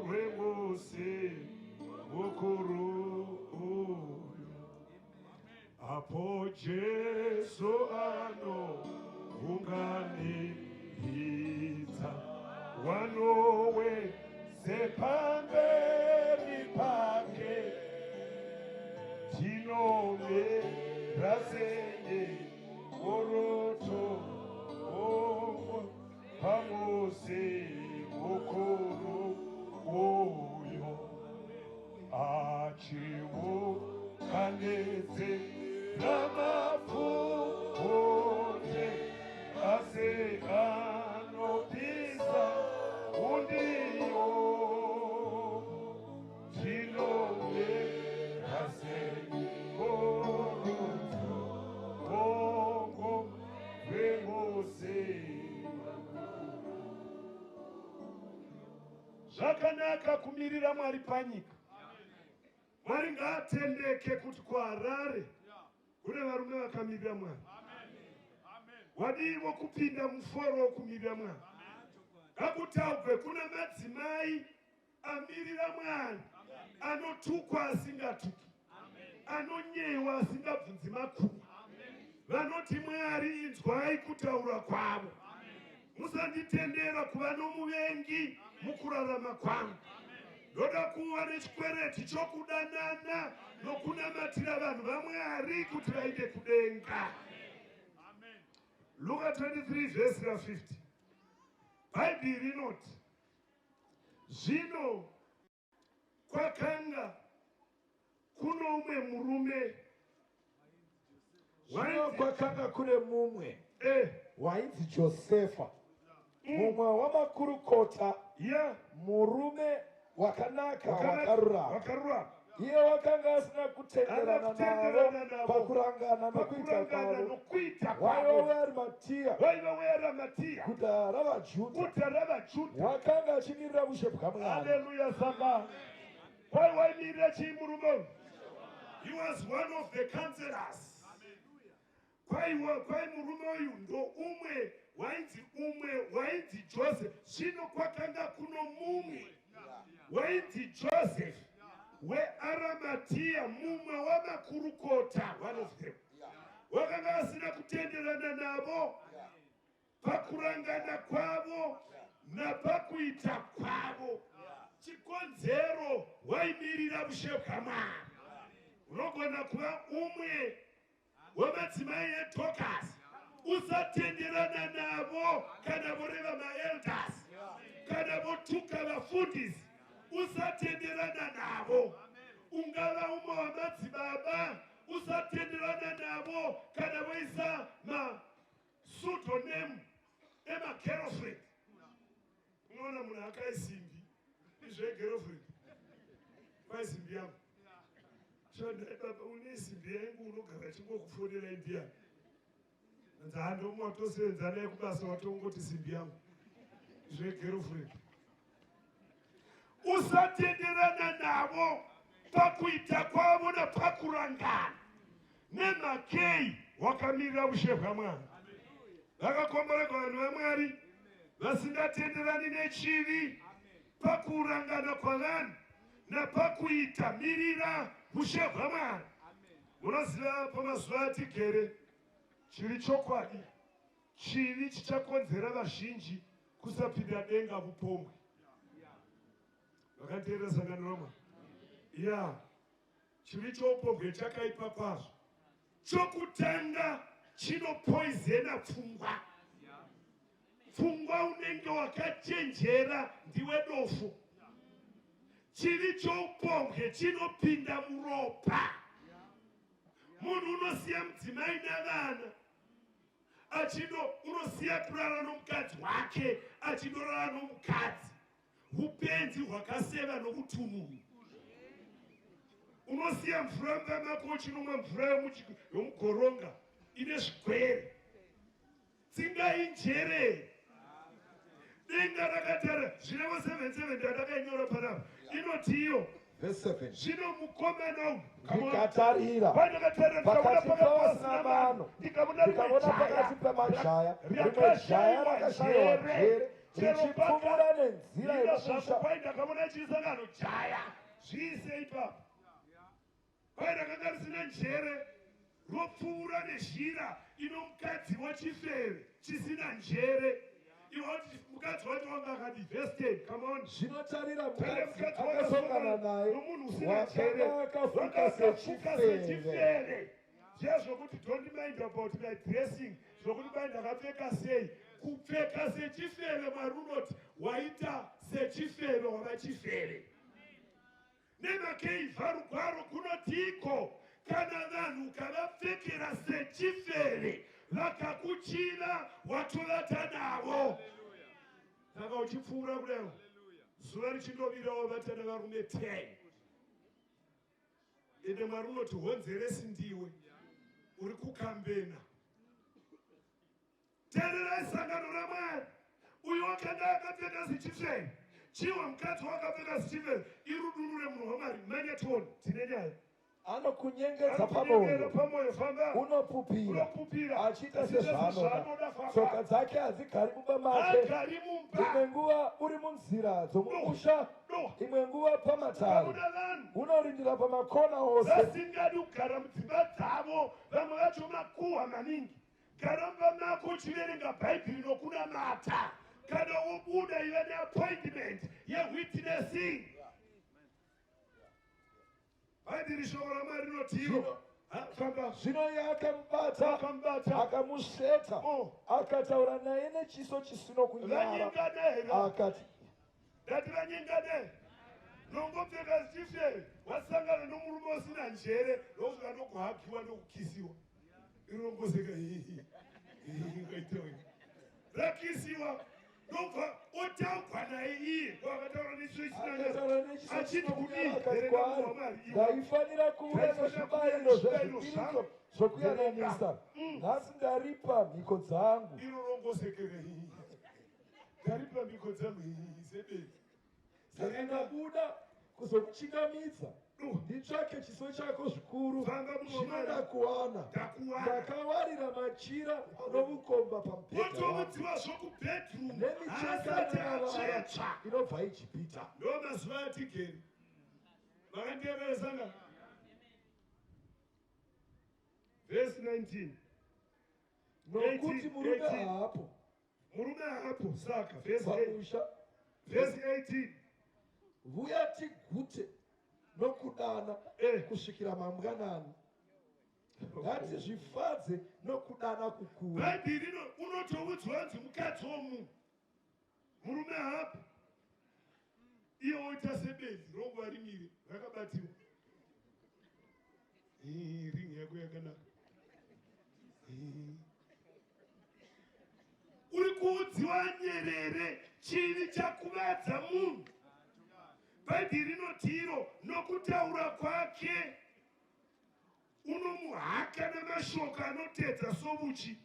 rwemusi mukuru uyu, apo Jesu anounganidza wanowese pamberi pake. Tinomira senye muruto pamusi mukuru uyo. Achiunganidze namapfuhute asi anopisa undiyo tinovera seikorudzo gongo rwemusi. Zvakanaka kumirira Mwari panyika. Mwari ngaatendeke kuti kuHarare kune varume vakamirira Mwari. Wadiivo kupinda muforo wokumirira Mwari. Ngakutaugwe kuna madzimai amirira Mwari, anotukwa asingatuki, anonyewa asingabvunzi makuhwa. Vanoti Mwari inzwai kutaura kwavo. Musanditendera kuva nomuvengi mukurarama kwangu. Ndoda kuva nechikwereti chokudanana nokunamatira vanhu vaMwari kuti vaende kudenga. Luka 23 vhesi ra 50. Bhaibheri rinoti zvino kwakanga kuno umwe murume. Zvino kwakanga kune mumwe wainzi Josefa, mumwe wamakurukota, murume wakanaka wakarurama. Wakarurama. Iye wakanga asina kutenderana Haana kutenderana navo navo pakurangana nokuita pakurangana kwavo. Nokuita Waiva kwavo. weArimatia, Waiva weAramatiya, guta ravaJudha, guta ravaJudha. wakanga achimirira ushe bwaMwari. Haleluya samba. Kwai waimirira chii murume uyu? He was one of the counselors. Kwai murume uyu ndo umwe wainzi, umwe wainzi Joseph. Zvino kwakanga kuno mumwe wainzi Joseph weAramatiya, mumwe wamakurukota, one of them, wakanga asina kutenderana navo pakurangana kwavo napakuita kwavo. Chikonzero, waimirira ushe hwaMwari. Unogona kuva umwe wemadzimai eDorcas, usatenderana navo kana voreva maelders, kana votuka vafundisi, usatenderana navo. Ungava umwe wamadzibaba, usatenderana navo kana voisa mapseudonym emagirlfriend. Unoona munhu akaisimbi izvegirlfriend, kwaisimbi yangu shandai baba, une simbi yangu, unogara chingokufonera indiani, anzi handomwe watosevenza naye kubasa, watongoti simbi yangu, zvegirlfriend. Usatenderana navo pakuita kwavo napakurangana. Nemakei? Wakamirira ushe hwaMwari. Vakakomborerwa vanhu vaMwari vasingatenderani nechivi pakurangana kwavanhu napakuita. Mirira ushe hwaMwari. Munoziva, pamazuva atigere, chiri chokwadi, chivi chichakonzera vazhinji kusapinda denga upombwe. Vakateerera sangano raMwari ya, chivi choupombwe chakaipa kwazvo. Chokutanga, chinopoizena pfungwa. Pfungwa unenge wakachenjera, ndiwe dofu. Chivi choupombwe chinopinda muropa. Munhu unosiya mudzimai navana achindo, unosiya kurara nomukadzi wake achindorara nomukadzi. Upenzi hwakaseva nokutunuru. Unosiya mvura mumba mako uchinomwa mvura yomugoronga ine zvigwere. Tsingainjere denga rakatara zvirevo 77 ndandakainyora panapa, inoti iyo Verse 7. Zvino mukomana uyu Ndikatarira pandakatarira, ndikaona pakati pakati pavasina pasina mano, mano, ndikaona rimwe ndikaona jaya pakati pemajaya rimwe jaya rakashayiwa rakashayiwa njere njere, chero richipfuura nenzira ina yemusha. zvako. Kwai ndakaona chisangano jaya, zviise ipapo. Kwai rakanga risina njere, ropfuura nezhira ino mukadzi wechifeve chisina njere. Iwe wati mukadzi wacho wanga akadi. Verse 10, come on. Zvino tarira, Tarira, mukadzi mukadzi akasongana naye nomunhu usina njere, wakanga akafuka wanga akafuka sechifeve. Sechifeve. Zviya zvokuti don't mind about my dressing, zvokuti bai ndakapfeka sei, kupfeka sechifeve. Mwari unoti waita sechifeve, wava chifeve. Nemakeiva rugwaro kunotiko kana vanhu ukavapfekera sechifeve vakakuchiva watovata navo. Saka uchipfuura kudaro zuva richindovira wavata nevarume 10. Ende Mwari unoti honzeresi ndiwe uri kukambena. Teererai sangano raMwari. Uyu wakanga akapfeka zichifeve. Chiwa mukadzi wakapfeka zichifeve. Irudunu remunhu waMwari. Manya tione. Tine nyaya. Anokunyengedza pamoyo. Pamoyo famba. Unopupira. Unopupira. Achiita sezvaanoda. Tsoka dzake hadzigari mumba make. Hagari mumba. Imwe nguva uri munzira dzomumusha. Imwe nguva pamatare. Unorindira pamakona ose. Vasingadi kugara mudzimba dzavo. Vamwe vacho makuhwa maningi. Gara mumba mako uchiverenga Bhaibheri nokunamata. Kana wobuda iva neappointment yewitnessing. Bhaibheri shoko raMwari rinotiro. Famba. Zvino iye akamubata, akamubata, akamusveta, oh. Akataura naye nechiso chisino kunyara. Vanyengana here? Akati, Ndati vanyengane. Nongopfeka zvichifeve, wasangana nomurume usina njere, ndokusvika ndokuhagiwa ndokukisiwa. Irongoseka rakisiwa ndobva otaugwa naye iye wakataura nechiso achiti kudii? Ndaifanira kuuya nezvibayiro zvezvipiriso zvokuyananisa. Nhasi ndaripa mhiko dzangu. Iro rongosekere ndaripa mhiko dzangu sebezi. Saka ndabuda kuzokuchingamidza nditsvake chiso chako zvikuru, zvino ndakuwana. Ndakawarira machira novukomba pamubhedha wako zvokubedroom nemicheka nemavara inobva Ijipita. Ndo mazuva atigere makandiyeveresanga. Verse 19. Nokuti murume haapo. Murume haapo. Saka verse 8. Verse 18. Vuya tigute nokudana kusvikira mangwanani. Ngatizvifadze nokudana kukuru. Bhaibheri rino unotoudzwa kunzi mukadzi womunhu murume haapo, iye oita sebenzi ronguva rimire rakabatiwa. Ringi yako yakanaka. Uri kuudziwa nyerere chivi chakuvadza munhu. Bhaibheri rinoti iro nokutaura kwake unomuhaka namashoko anotedza sovuchi.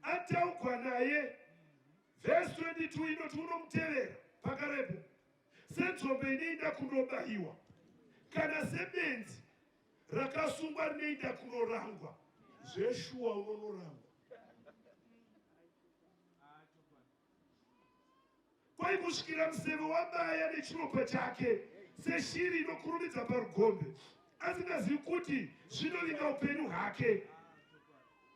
Ataugwa naye. Vhesi 22 inoti unomutevera pakarepo senzombe inoenda kundobayiwa kana sebenzi rakasungwa rinoenda kunorangwa. Zveshuwa unonorangwa. Kwai kusvikira museve wabaya nechiropa chake seshiri inokurumidza parugombe, asingazivi kuti zvinovinga upenyu hwake.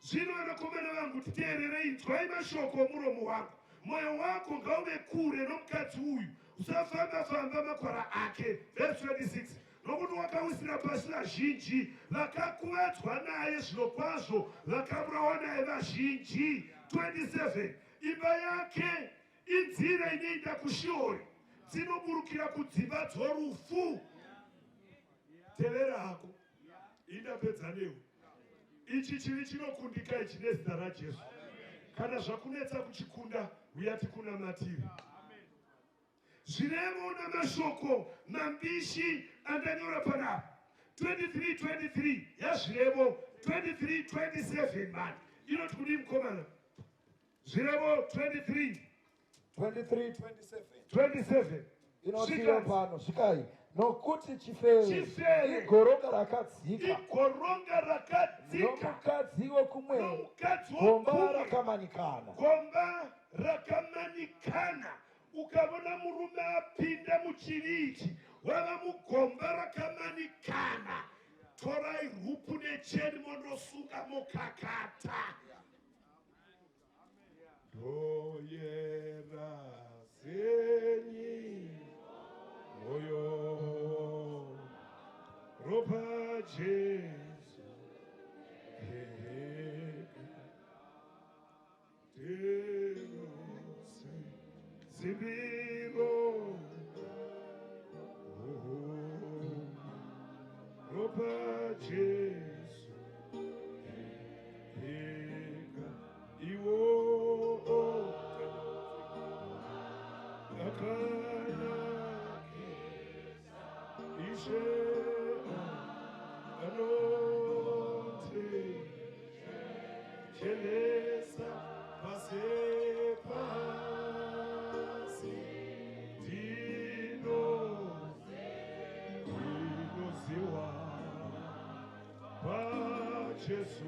Zvino vanakomana vangu, titeererei, inzwai mashoko omuromo wangu. Mwoyo wako ngauve kure nomukadzi uyu, usafamba-famba makwara ake. Verse 26. Nokuti wakawisira pasi vazhinji, vakakuvadzwa naye zvirokwazvo, vakaurawa naye vazhinji. 27. Imba yake inzira inoenda kuShiori, dzinoburukira kudzimba dzorufu. Tevera hako, indapedza newe. Ichi chivi chinokundika ichi nezita raJesu. Kana zvakunetsa kuchikunda, uya tikunamatire. Zvirevo namashoko mambishi andanyora panapa 23 23 yaZvirevo 23 27 mani inoti kudii mukomana? Zvirevo 23 23 27 27 inotiyo pano svikai nokuti chifeve Chifeve. igoronga rakadzika Igoronga rakadzika nomukadzi wokumwe nomukadzi gomba wokumwe rakamanikana. Gomba rakamanikana. Ukavona murume apinda muchivi ichi wava mugomba rakamanikana, torai rupu necheni mondosunga mokakata. Ndoyera senyi moyo ropa Jesu terose zimbiro. raJesu.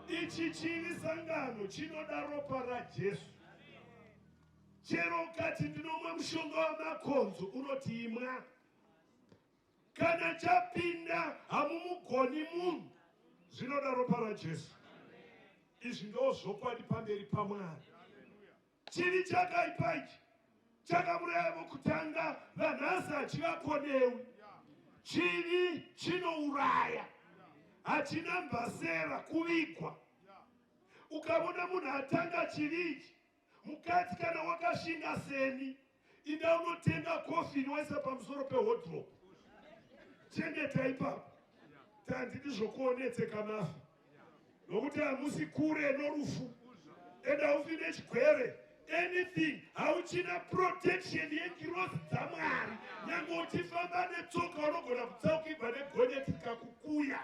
Ichi chivi sangano chinoda ropa raJesu. Chero ukati ndinomwa mushonga wamakonzo unoti imwa. Kana chapinda hamumugoni munhu. Zvinoda ropa raJesu. Izvi ndozvokwadi pamberi paMwari. Chivi chakaipa ichi chakauraya vokutanga vanhasi hachivakonewi. Chivi chinouraya, hachina mbasera kuvigwa. Ukavona munhu atanga chivi ichi, mukadzi kana wakashinga seni, inda unotenga kofini waisa pamusoro pewodrobe, chengeta ipapo. Tandidi zvokuonetseka mafa nokuti hamusi kure norufu and haufi nechigwere anything hauchina protection yengirozi dzamwari nyange uchifamba netsoka unogona kutsaukigwa negonyeti rikakukuya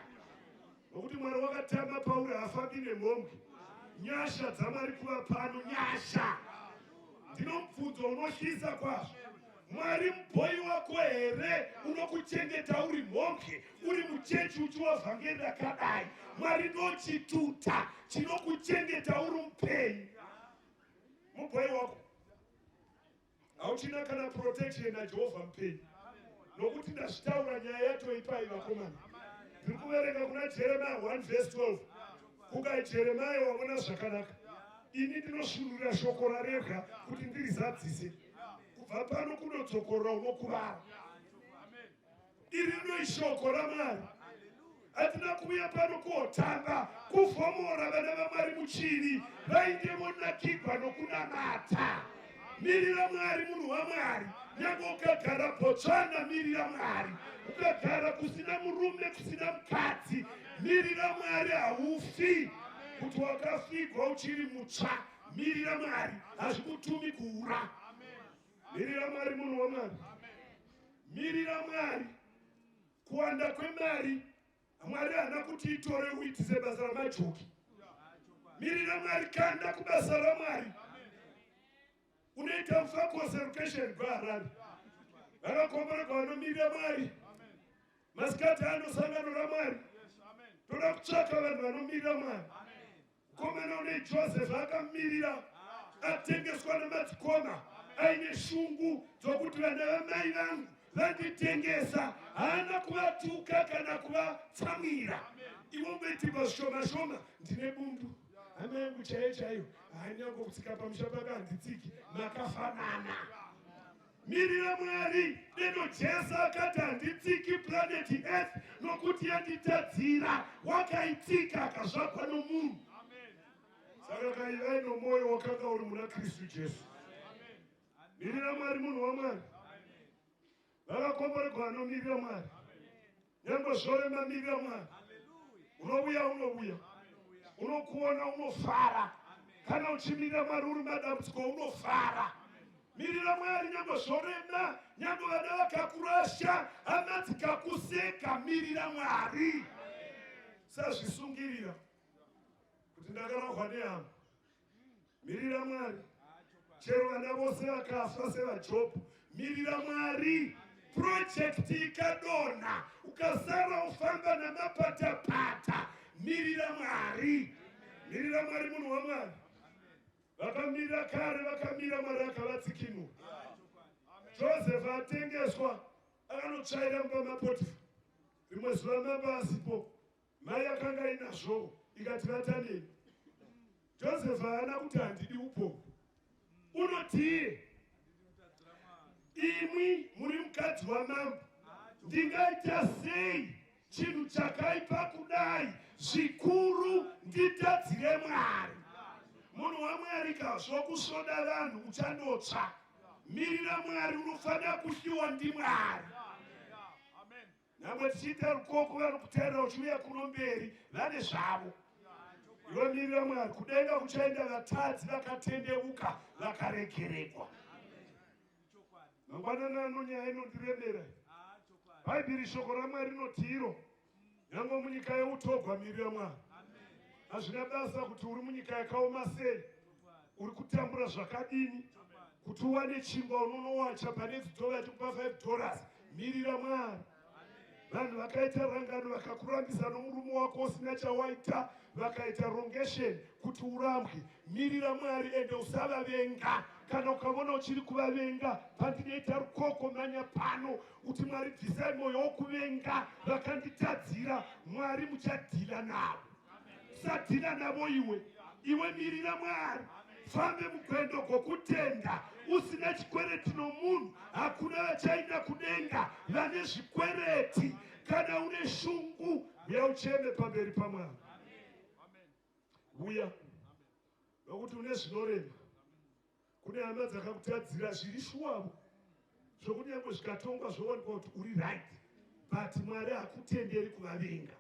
nokuti mwari wakatama pauri haafambi nemhombwe nyasha dzamwari kuva pano nyasha ndinomubvunzo unotyisa kwazvo mwari mubhoyi wako here unokuchengeta uri mhombwe uri muchechi uchiwa vhangeri rakadai mwari ndochituta chinokuchengeta uri mupenyu mubhoyi wako hauchina kana protection najehovha mupenyu nokuti ndazvitaura nyaya yatoipai vakomana ndiri kuverenga kuna jeremiah 1 vhesi 12 kukai jeremiah wavona zvakanaka ini ndinosvinurira shoko rarebwa kuti ndirizadzise kubva pano kunodzokorora unokuvara iri rino ishoko ramwari hatina kuuya pano kotamba kuvhomora vana vamwari muchivi vainge vonakigwa nokunamata mirira mwari munhu wamwari nyange ukagara botswana mirira mwari ukagara kusina murume kusina mukadzi mirira mwari haufi kuti wakafigwa uchiri mutsva mirira mwari hazvikutumi kuura mirira mwari munhu wamwari mirira mwari kuwanda kwemari mwari haana kuti itore uitise basa ramajoki mirira mwari kanda kubasa ramwari unoita mufakose location gwaharare vakakomborerwa vanomirira mwari masikati ano sangano ramwari toda kutsvaka vanhu vanomirira mwari Mukomana une Joseph akamirira atengeswa nemadzikoma aine shungu dzokuti vana vamai vangu vanditengesa haana kuvatuka kana kuvatsamwira iwe ungoitirwa zvishoma shoma ndine bundu hama yangu chaiyo chaiyo haanyango kutsika pamusha pake handitsiki makafanana Mirira Mwari deno Jesu akati handitsiki planet earth nokuti yanditadzira wakaitsika akazvagwa nomunhu saka kaivai nomwoyo wakanga uri muna Kristu Jesu mirira Mwari munhu waMwari vakakomboregwa vanomirira Mwari nyange zvorema mirira Mwari unouya unouya unokuona unofara kana uchimirira Mwari uri madambudziko unofara mirira Mwari nyange zvorema nyange vana vakakurasha hama dzikakuseka mirira Mwari sazvisungirira kuti ndakarahwa nehama mirira mwari chero vana vose vakafa sevajobhu mirira mwari projekti ikadonha ukasara ufamba namapatapata mirira mwari mirira mwari munhu wamwari vakamira kare vakamira mwari akavatsikinura joseph atengeswa akanotsvaira mumba mapotifa rimwe zuva mambo asipo Mai akanga inazvowo ikati vatanei. Joseph haana kuti handidi upombwe. Unotii? Imwi muri mukadzi wamambo, ndingaita sei chinhu chakaipa kudai zvikuru nditadzire Mwari? Munhu waMwari ka zvokusvoda vanhu uchandotsva. Mirira Mwari, unofanira kuhliwa ndiMwari. Nyangwe tichiita rukoko vari kutarira uchiuya kuno mberi vane zvavo. Iwe mirira Mwari, kudenga kuchaenda vatadzi vakatendeuka vakaregeregwa. Mangwanani ano nyaya inondiremera. Bhaibheri shoko raMwari rinoti iro nyangwe munyika yeutogwa mirira Mwari. Hazvina basa kuti uri munyika yakaoma sei, uri kutambura zvakadini, kuti uwane chingwa unonowacha pane zitova chikupa 5 dollars. Mirira Mwari. Vanhu vakaita rangano vakakurambisa nomurume wako usina chawaita, vakaita rongesheni kuti urambwe. Mirira Mwari ende usavavenga. Kana ukavona uchiri kuvavenga, pandinoita rukoko manya pano uti Mwari bvisai mwoyo wokuvenga vakanditadzira. Mwari muchadhila navo. Usadhila navo iwe. Iwe mirira Mwari. Fambe mugwendo gwokutenda usina chikwereti nomunhu. Hakuna vachaenda kudenga vane zvikwereti. Kana une shungu, uya ucheme pamberi paMwari. Uya nokuti une zvinorema. Kune hama dzakakutadzira zviri shuwavo zvokuti nyange zvikatongwa zvowanikwa kuti uri right, but Mwari hakutenderi kuvavenga.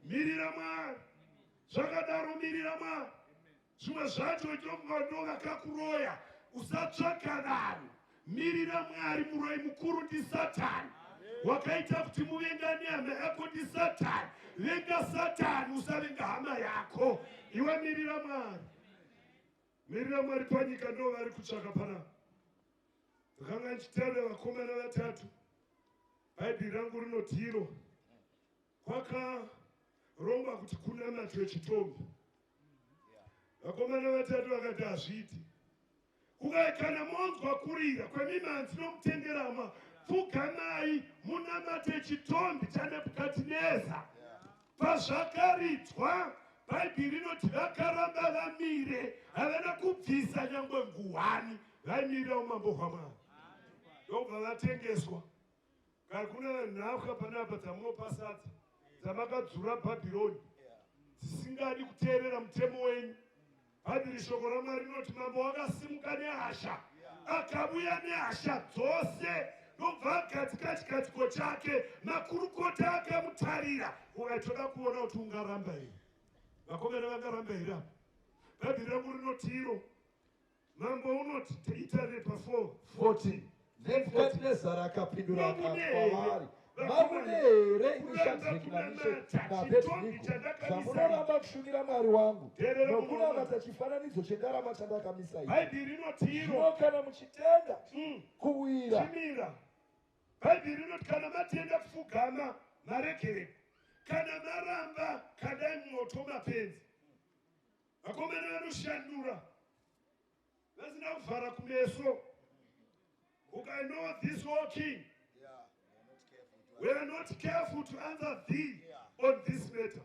Mirira Mwari. Zvakadaro mirira Mwari. Zvimwe zvacho itofunga ndo vakakuroya. Usatsvaka vanhu. Mirira Mwari. Muroyi mukuru ndiSatani. Wakaita kuti muvengane hama yako ndiSatani. Venga Satani, usavenga hama yako. Iwe mirira Mwari. Mirira Mwari. Panyika ndo vari kutsvaka panapa. Ndakanga ndichitaura vakomana vatatu. Bhaibheri rangu rinoti iro kwakarongwa kuti kunamatwe chitombi. Vakomana vatatu vakati hazviiti. Kukai kana monzwa kurira kwemimanzi nomutenderama, pfugamai munamate chitombi chaNebhukadhineza. Pazvakaridzwa, Bhaibheri rinoti vakaramba vamire, havana kubvisa nyangwe nguwani, vaimirira umambo hwaMwari. Ndobva vatengeswa. Kana kuna nhapwa panapa dzamunopa sadza dzamakadzura Bhabhironi dzisingadi kuteerera mutemo wenyu. Bhaibheri shoko raMwari rinoti mambo wakasimuka nehasha, akavuya nehasha dzose, ndobva agadzika chigadziko chake. Makurukota akamutarira, ukaitoda kuona kuti ungaramba here. Vakomana vangaramba here apa? Bhaibheri rangu rinoti iro mambo unoti itarire pa 4 14. Nebhukadhinezari akapindura akati kwavari, Mavune here imi Shadhireki naMisheki naAbhedhinego, zvamunoramba kushumira Mwari wangu nokunamata chifananidzo chendarama chandakamisa ini? Bhaibheri rinoti iro Zvino kana muchitenda kuwira chimira. Bhaibheri rinoti kana matenda kupfugama maregereko, kana maramba kandai moto mapenzi. Vakomana vanoshandura vasina kuvhara kumeso. I know this, O king, we are not careful to answer thee on this matter.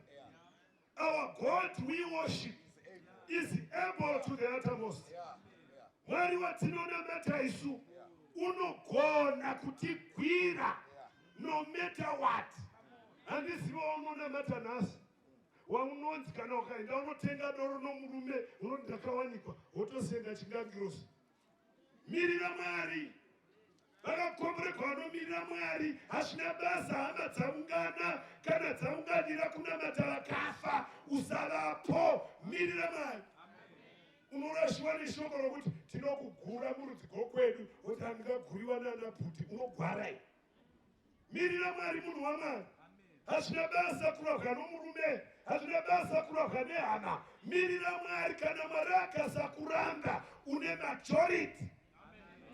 Our God we worship is able to the uttermost. Mwari watinonamata isu unogona kutigwira no matter what. Handiziva waunonamata nhasi, waunonzi kana ukaenda unotenga doro nomurume unoti ndakawanikwa, wotosenga chingangirosi. Mirira Mwari. Vakakomboregwa vanomirira Mwari. Hazvina basa hama dzaungana kana dzaunganira kunamata vakafa, usavapo. Mirira Mwari. Unorashiwa neshoko rokuti tinokugura murudzi gwokwedu, kuti handingaguriwa nana bhuti, unogwarai. Mirira Mwari, munhu waMwari. Hazvina basa kurapwa nomurume, hazvina basa kurapwa nehama. Mirira Mwari. Kana Mwari akasakuramba, une majority.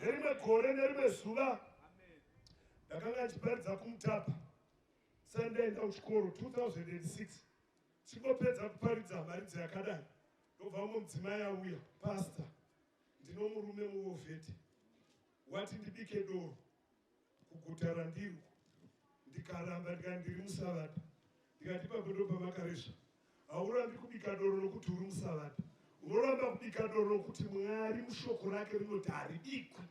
Nerimwe gore nerimwe zuva ndakanga ndichiparidza kuMutapa, sandaenda kuchikoro 2006. Chingopedza kuparidza mharidzi yakadai, ndobva umwe mudzimai auya, "Pastor, ndino murume muwar vet, wati ndibike doro kuguta randiri, ndikaramba ndikati ndiri musavadha." Ndikati ipapo ndo pamakaresva. Haurambi kubika doro nokuti uri musavadha, unoramba kubika doro nokuti Mwari mushoko rake rinoti haribikwi.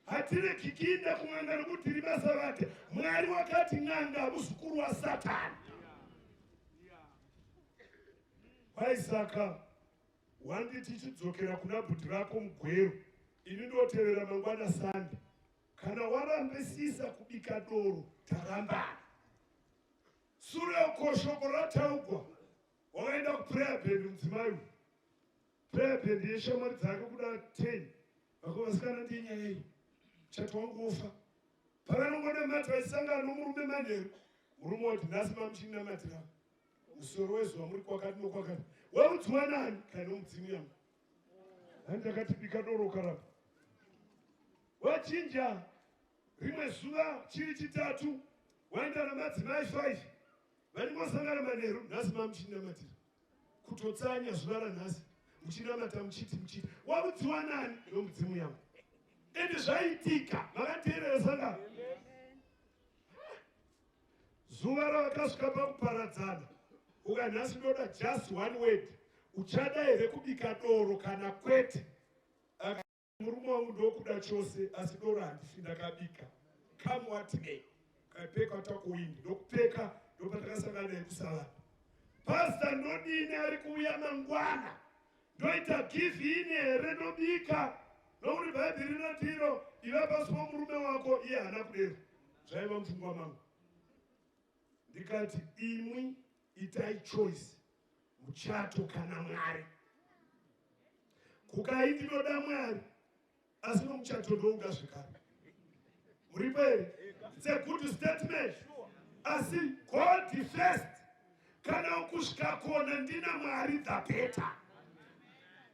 Hatiregi kuenda kun'anga nokuti tiri masavadha. Mwari wakati n'anga muzukuru waSatani. Kwaisaka wanditi chidzokera kuna bhuti rako mugwero, ini ndotevera mangwana Sande. Kana warambisisa kubika doro, tarambana. Sure uko shoko rataugwa, wakaenda kuprayer band mudzimai uyu, prayer band yeshamwari dzake kuda 10. Vakovasikana, ndiye nyaya iyi, muchato wangu wofa. Pavanongonamata vaisangana nomurume manheru, murume wati, "Nhasi mamuchinamatira musoro wezuva muri kwakati nokwakati." Waudziwa nani? Kana nomudzimu yangu hani ndakati bika doro ukaramba. Wachinja. Rimwe zuva chiri chitatu. Waenda namadzimai 5 vaningosangana manheru nhasi mamuchinamatira kutotsanya zuva ranhasi muchinamata muchiti muchiti wamudziwa nani nomudzimu yangu ende zvaitika makateerera sangano zuva ravakasvika pakuparadzana ukanhasi ndoda just one word uchada here kubika doro kana kwete Murume wangu ndokuda chose asi doro handifi ndakabika. Come what may. Kaipeka takuwindi ndokupeka ndopatakasangana naye kusavana. Pastor ndodini ari kuuya mangwana. Ndoita give in here ndobika. Nokuti Bhaibheri rinoti iro iva pasi pomurume wako iye haana kudero. Zvaiva mupfungwa mangu. Ndikati imwi itai choice muchato kana Mwari. Kukai ndinoda Mwari asi nomuchato ndounga zvekare. Muripo here? It's a good statement. Asi God first. Kana ukusvika kona ndina Mwari the better.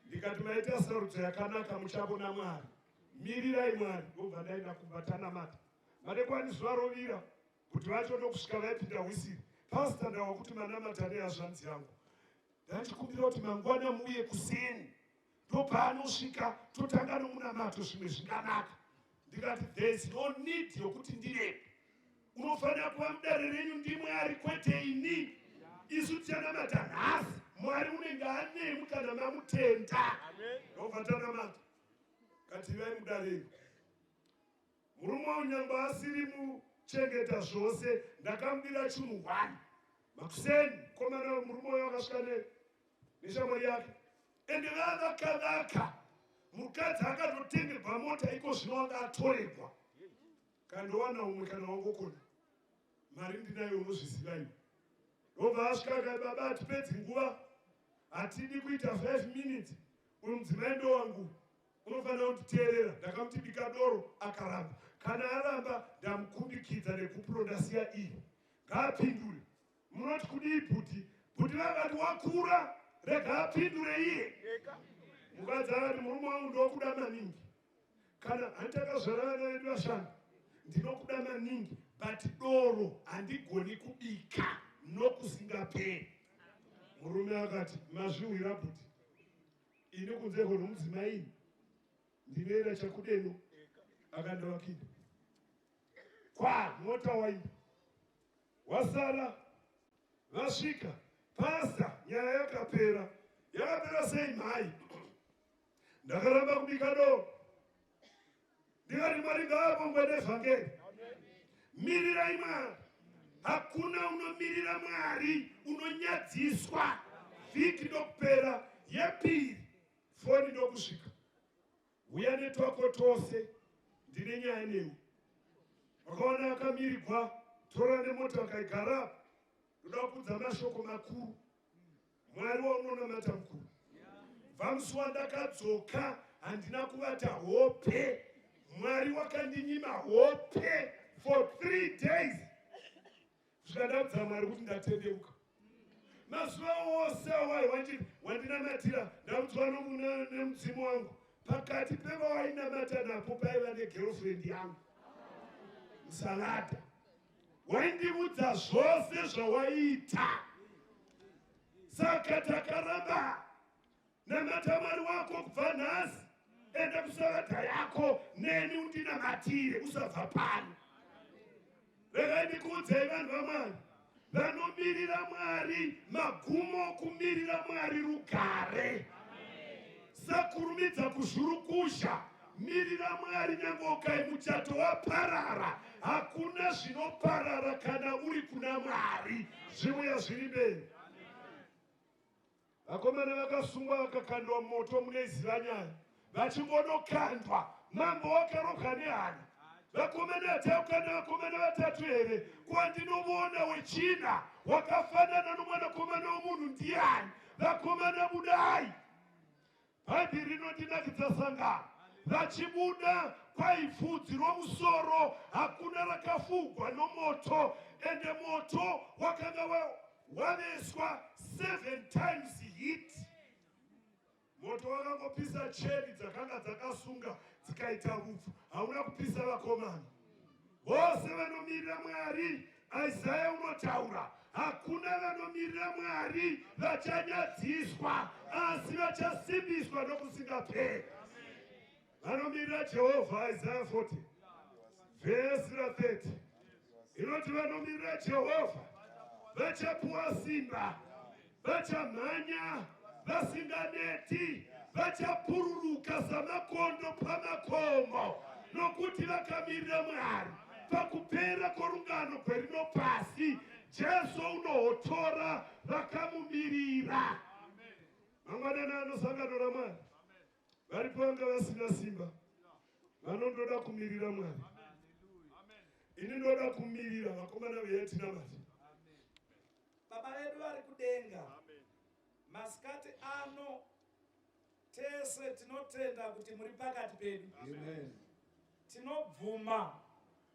Ndikati maita sarudzo yakanaka muchavona Mwari. Mirirai Mwari. Ndobva ndaenda kumba tanamata. Madekwani zuva rovira kuti vacho ndokusvika vaipinda hwisiri. Pastor ndawa kuti manamata nehazvanzi yangu. Ndachikumbira kuti mangwana muuye kuseni ndopaanosvika totanga nomunamato zvimwe zvinganaka. Ndikati there is no need yokuti ndirepo. Unofanira kuva mudare renyu ndiMwari kwete ini. Isu tichanamata nhasi Mwari unenge anemi kana mamutenda. Ndobva tanamata. Kativai mudare iro. Murume uyu nyangwe asiri muchengeta zvose ndakamubira chunhu one makuseni komana murume uyu akasvika neshamwari yake ende vavakavaka mukadzi akatotengerwa mota iko zvino anga atoregwa kandowana umwe kana wangokona mari ndinayo unozviziva iwe ndobva asvika kai baba hatipedzi nguva hatidi kuita 5 minutes uyu mudzimai ndowangu Unofanira kunditeerera. Ndakamuti bika doro akaramba. Kana aramba ndamukumikidza negupuro ndasiya iyi. Ngaapindure. Munoti kudii bhuti? Bhuti vakati wakura rega apindure iye. Mukadzi akati murume wangu ndokuda maningi. Kana handitakazvara vana vedu vashanu ndinokuda maningi but doro handigoni kubika nokusingaperi. Murume akati mazvihwira bhuti. Ini kunze kwonomudzimai ini ndinoenda chakudeno akandovakida kwa mota waimba wasara vasvika pasta nyaya yakapera yakapera sei mhai ndakaramba kubika doro Ndikati Mwari ngaavongwe nevhangeri. Mirirai Mwari. Hakuna unomirira Mwari unonyadziswa. Vhiki ndokupera yepiri foni ndokusvika. Uya netwako tose ndine nyaya newe. Wakaona akamirigwa tora nemota akaigara. Ndoda kuudza mashoko makuru. Mwari waunonamata mukuru. Bva musi wandakadzoka handina kuvata hope. Mwari wakandinyima hope for 3 days. Zvikandaudza Mwari kuti ndatendeuka. Mazuva ose awai wandinamatira ndaudzwa nemudzimu wangu pakati pevawainamata napo paiva negirlfriend yangu musalada Waindiudza zvose zvawaiita. Saka takaramba. Namata Mwari wako kubva nhasi. Enda kusavadha yako neni undinamatire usabva pano. Regai ndikuudzei vanhu vaMwari vanomirira Mwari magumo kumirira Mwari rugare. Sakurumidza kuzvurukusha Mirira Mwari nyange ukai muchato waparara, hakuna zvinoparara kana uri kuna Mwari. Zviuya zviri mberi. Vakomana vakasungwa vakakandwa mumoto munoiziva nyaya, vachingonokandwa mambo wakarohwa nehana. Vakomana hataukana vakomana vatatu here? Kwandinovona wechina wakafanana nomwanakomana womunhu ndiani? Vakomana budai! Bhaibheri rinondinakidza sangano vachibuda kwai bvudzi romusoro hakuna rakafugwa nomoto ende moto wakanga waveswa 7 times heat moto wakangopisa cheni dzakanga dzakasunga dzikaita vupfu hauna kupisa vakomana vose vanomirira mwari. Isaya unotaura, hakuna vanomirira Mwari vachanyadziswa, asi vachasimbiswa nokusingaperi. Vanomirira Jehovha, Isaya 40 vhesi ra 30 inoti vanomirira Jehovha vachapuwa simba, vachamhanya vasinganeti, vachapururuka samakondo pamakomo, nokuti vakamirira Mwari. Pakupera kworungano gwerino pasi, Jesu unohotora vakamumirira. Mangwanani ano sangano raMwari, varipo vanga vasina simba vanondoda kumirira Mwari. Ini ndoda kumirira vakomana veyatinamati. Baba vedu vari kudenga, masikati ano tese tinotenda kuti muri pakati pedu. Amen. Tinobvuma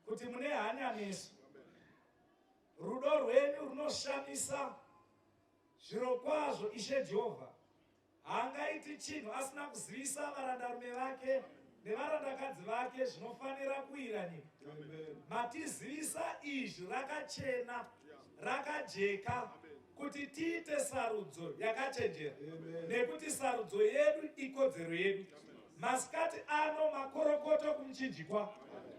kuti mune hanya nesu. Rudo rwenyu runoshamisa zvirokwazvo, Ishe Jehovha. Haangaiti chinhu asina kuzivisa varandarume vake nevarandakadzi vake zvinofanira kuwira nyika. Matizivisa izvi rakachena, rakajeka, kuti tiite sarudzo yakachenjera, nekuti sarudzo yedu ikodzero yedu. Masikati ano makorokoto kumuchinjikwa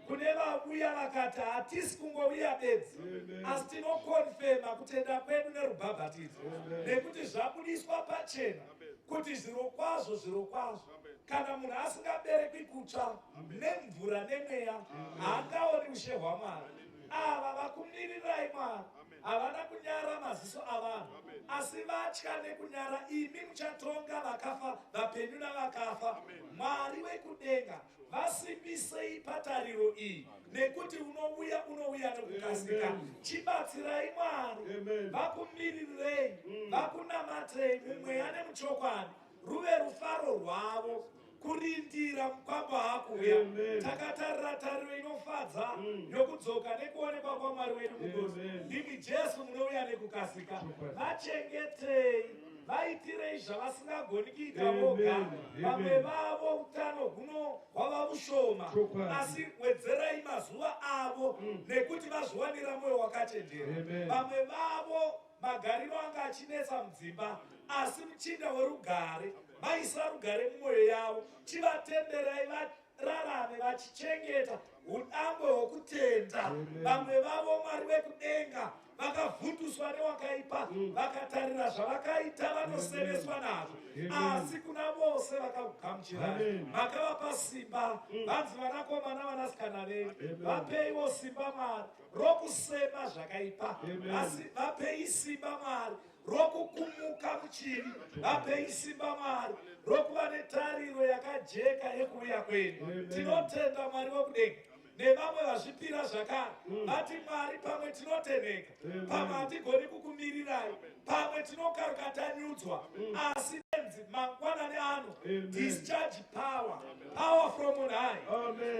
kune vauya vakati hatisi kungouya bedzi, asi tinokonfema kutenda kwedu nerubhabhatidzo, nekuti zvabudiswa pachena kuti zvirokwazvo, zvirokwazvo, kana munhu asingaberekwi kutsva nemvura nemweya, haangaoni ushe hwaMwari. Ava vakumirirai Mwari havana kunyara maziso avanhu, asi vatya nekunyara imi muchatonga vakafa, vapenyu navakafa. Mwari wekudenga, vasimbisei patariro iyi, nekuti unouya, unouya nokukasika. Chibatsirai Mwari, vakumirirei, vakunamatei mumweya nemuchokwadi, ruve rufaro rwavo kurindira mukwambo akuuya, takatarira tariro inofadza yokudzoka nekuonekwa kwaMwari wedu mukuru. Ndimi Jesu munouya nekukasika. Vachengetei, vaitirei zvavasingagoni kuita voga. Vamwe vavo utano huno hwava ushoma, asi wedzerai mazuva avo, nekuti vazviwanira mwoyo wakachenjera. Vamwe vavo magariro anga achinetsa mudzimba, asi muchinda werugare vaisa rugare mumwoyo yavo. Chivatenderai vararame vachichengeta udangwe hwokutenda. Vamwe vavo, Mwari wekudenga, vakavhunduswa newakaipa, vakatarira zvavakaita, vanosemeswa nazvo, asi kuna vose vakakugamuchirai, makavapa simba, vanzi vanakomana vanasikana venyu. Vapeiwo simba, Mwari, rokusema zvakaipa. Asi vapei simba, Mwari, rokukumuka muchivi. Vapei simba, Mwari, rokuva netariro yakajeka yekuuya kwenyu. Tinotenda, Mwari wekudenga, nevamwe vazvipira zvakare. Vati, Mwari, pamwe tinotenheka, pamwe hatigoni kukumirirai, pamwe tinokaruka tanyudzwa, asi enzi mangwanani ano, discharge power, power from on high.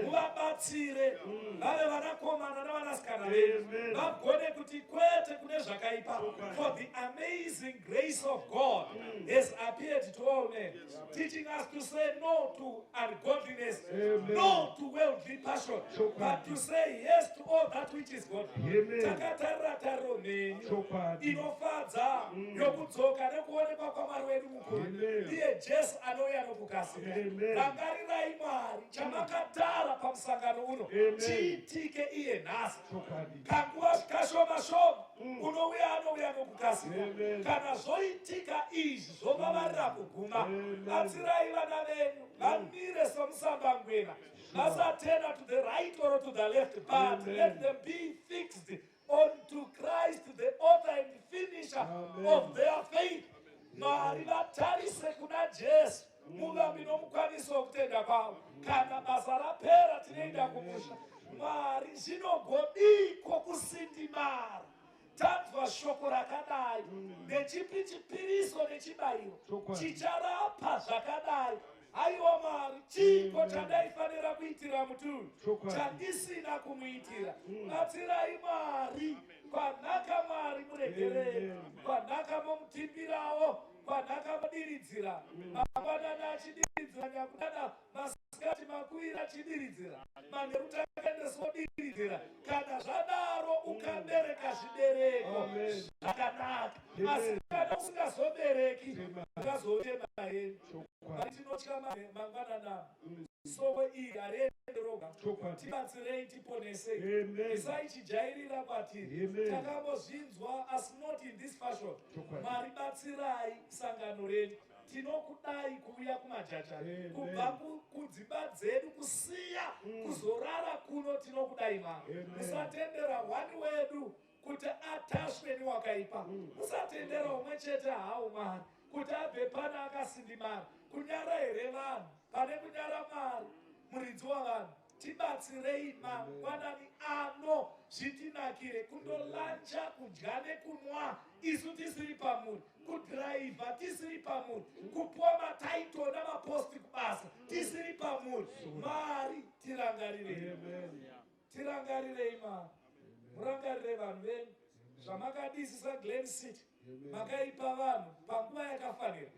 Muvabatsire vave vanakomana navanasikana vedu, vagone kuti kwete kune zvakaipa. For the amazing grace of God has appeared to all men, teaching us to say no to ungodliness, no to worldly passion, but to say yes to all that which is godly. Takatarira tariro mhenyu inofadza yokudzoka nekuonekwa kwaMwari wedu mukuru, iye Jesu anouya nokukasika. Rangarirai, Mwari, chamakatara pamusangano uno chiitike iye nhasi. Kanguva kashoma shoma, unouya anouya nokukasika. Kana zvoitika izvi, zvovavarira kuguma, batsirai vana venyu vamire somusambangwena, vasatena to the right or to the left, but let them be fixed onto Christ, the author and finisher of their faith. Mwari, vatarise kuna Jesu, muvambi nomukwanisi wokutenda kwavo. Kana basa rapera, tinoenda kumusha. Mwari, zvinogodiko kusindimara tanzwa shoko rakadai? Nechipi chipiriso nechibayiro chicharapa zvakadai? Aiwa Mwari, chiko chandaifanira kuitira muti uyu chandisina kumuitira? Batsirai, Mwari. Kwanaka, Mwari, muregerei. Kwanaka momutimbirawo, kwanaka mudiridzira mangwanani achidiridzira nyakudana. Masikati makuira chidiridzira, manheru takaendeswa diridzira. Kana zvadaro ukabereka zvibereko zvakanaka, asi kana usingazobereki ungazotema henyu. Mwari tinotya mangwanana soko iri hariende roga. Tibatsirei, tiponesei, isaichijairira kwatiri. Takambozvinzwa asi not in this fashion. Mwari batsirai sangano renyu. Tinokudai kuuya kumajacha kubva kudzimba dzedu kusiya kuzorara kuno. Tinokudai Mwari. Musatendera one wedu kuti atashwe newakaipa. Musatendera umwe chete hawo Mwari kuti abve pano akasindimara. Kunyara here vanhu pane kunyara Mwari muridzi wavanhu? Tibatsirei mangwanani ano zvitinakire kundoluncha, kudya nekunwa isu tisiri pamuri, kudhiraivha tisiri pamuri, kupuwa matitle namapost kubasa tisiri pamuri. Mwari tirangarirei, tirangarirei Mwari, murangarire vanhu venyu zvamakadisisa Glen City. Makaipa vanhu panguva yakafanira,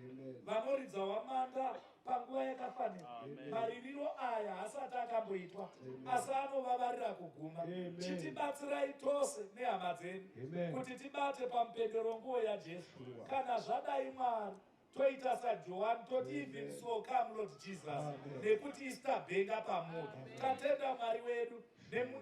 vanoridza hwamanda panguva yakafanira. Maririro aya hasati akamboitwa, asi anovavarira kuguma. Chitibatsirai tose nehama dzedu kuti tibate pamupendero nguo yaJesu. Kana zvadai Mwari, toita saJohani toti, "Even so, come Lord Jesus," nekuti isu tabhenga pamuri. Tatenda Mwari wedu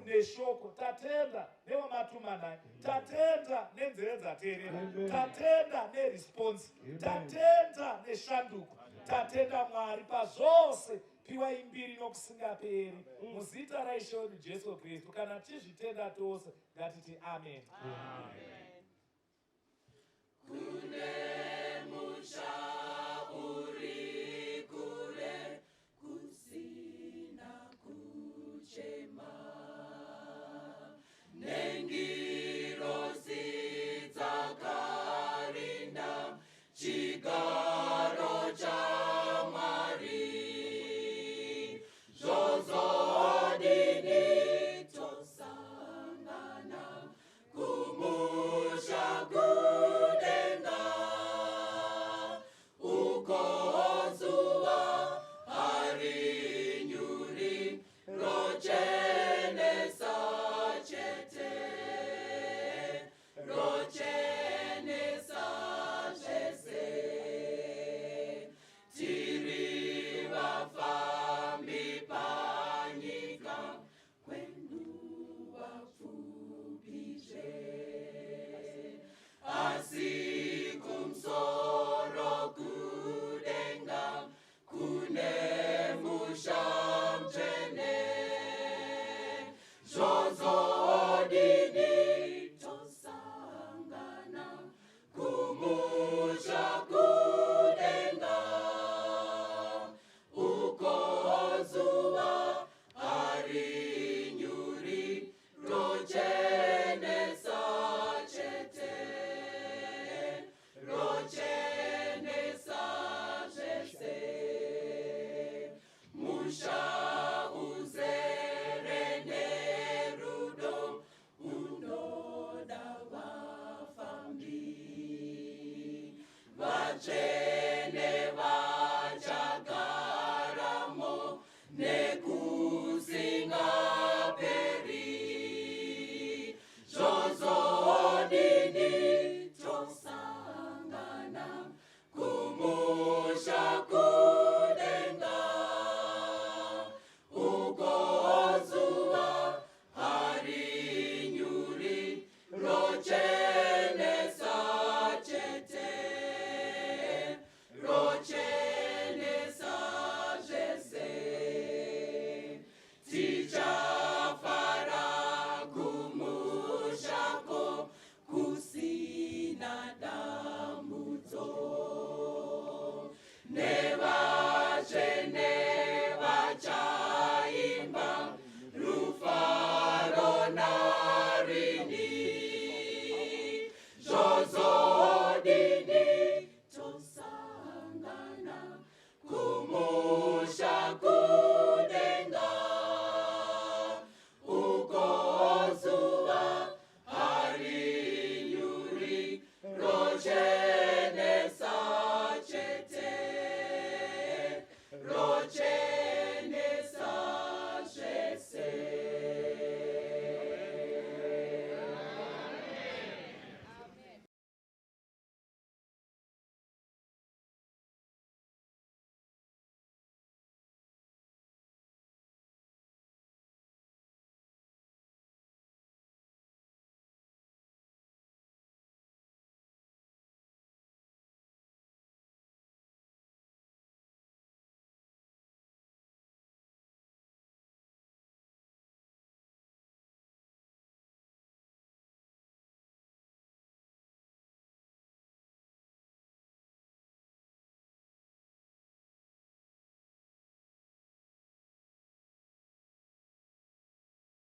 neshoko, tatenda newamatuma naye, tatenda nenzeve dzateerera, tatenda neresponse, tatenda neshanduko. Tatenda Mwari pazvose. Piwai mbiri nokusingaperi muzita raIshe wedu Jesu Kristu. Kana tizvitenda tose, ngatiti amen. Kune musha uri kure kusina kuchema nengirozi dzakarinda chigaro chaMwari. Zvozodini tosangana kumusha kudenga uko zuva harinyuri, rochenesa chete, rochenesa zvese. Tiri vafambi panyika kwenguva pfupizve, asi kumsoro kudenga kune musha mutsvene. Zvozodini tosangana kumusha kudenga uko zuva harinyuri, rochenesa chete, rochenesa zvese. Musha uzere nerudo unoda vafambi vatsvene.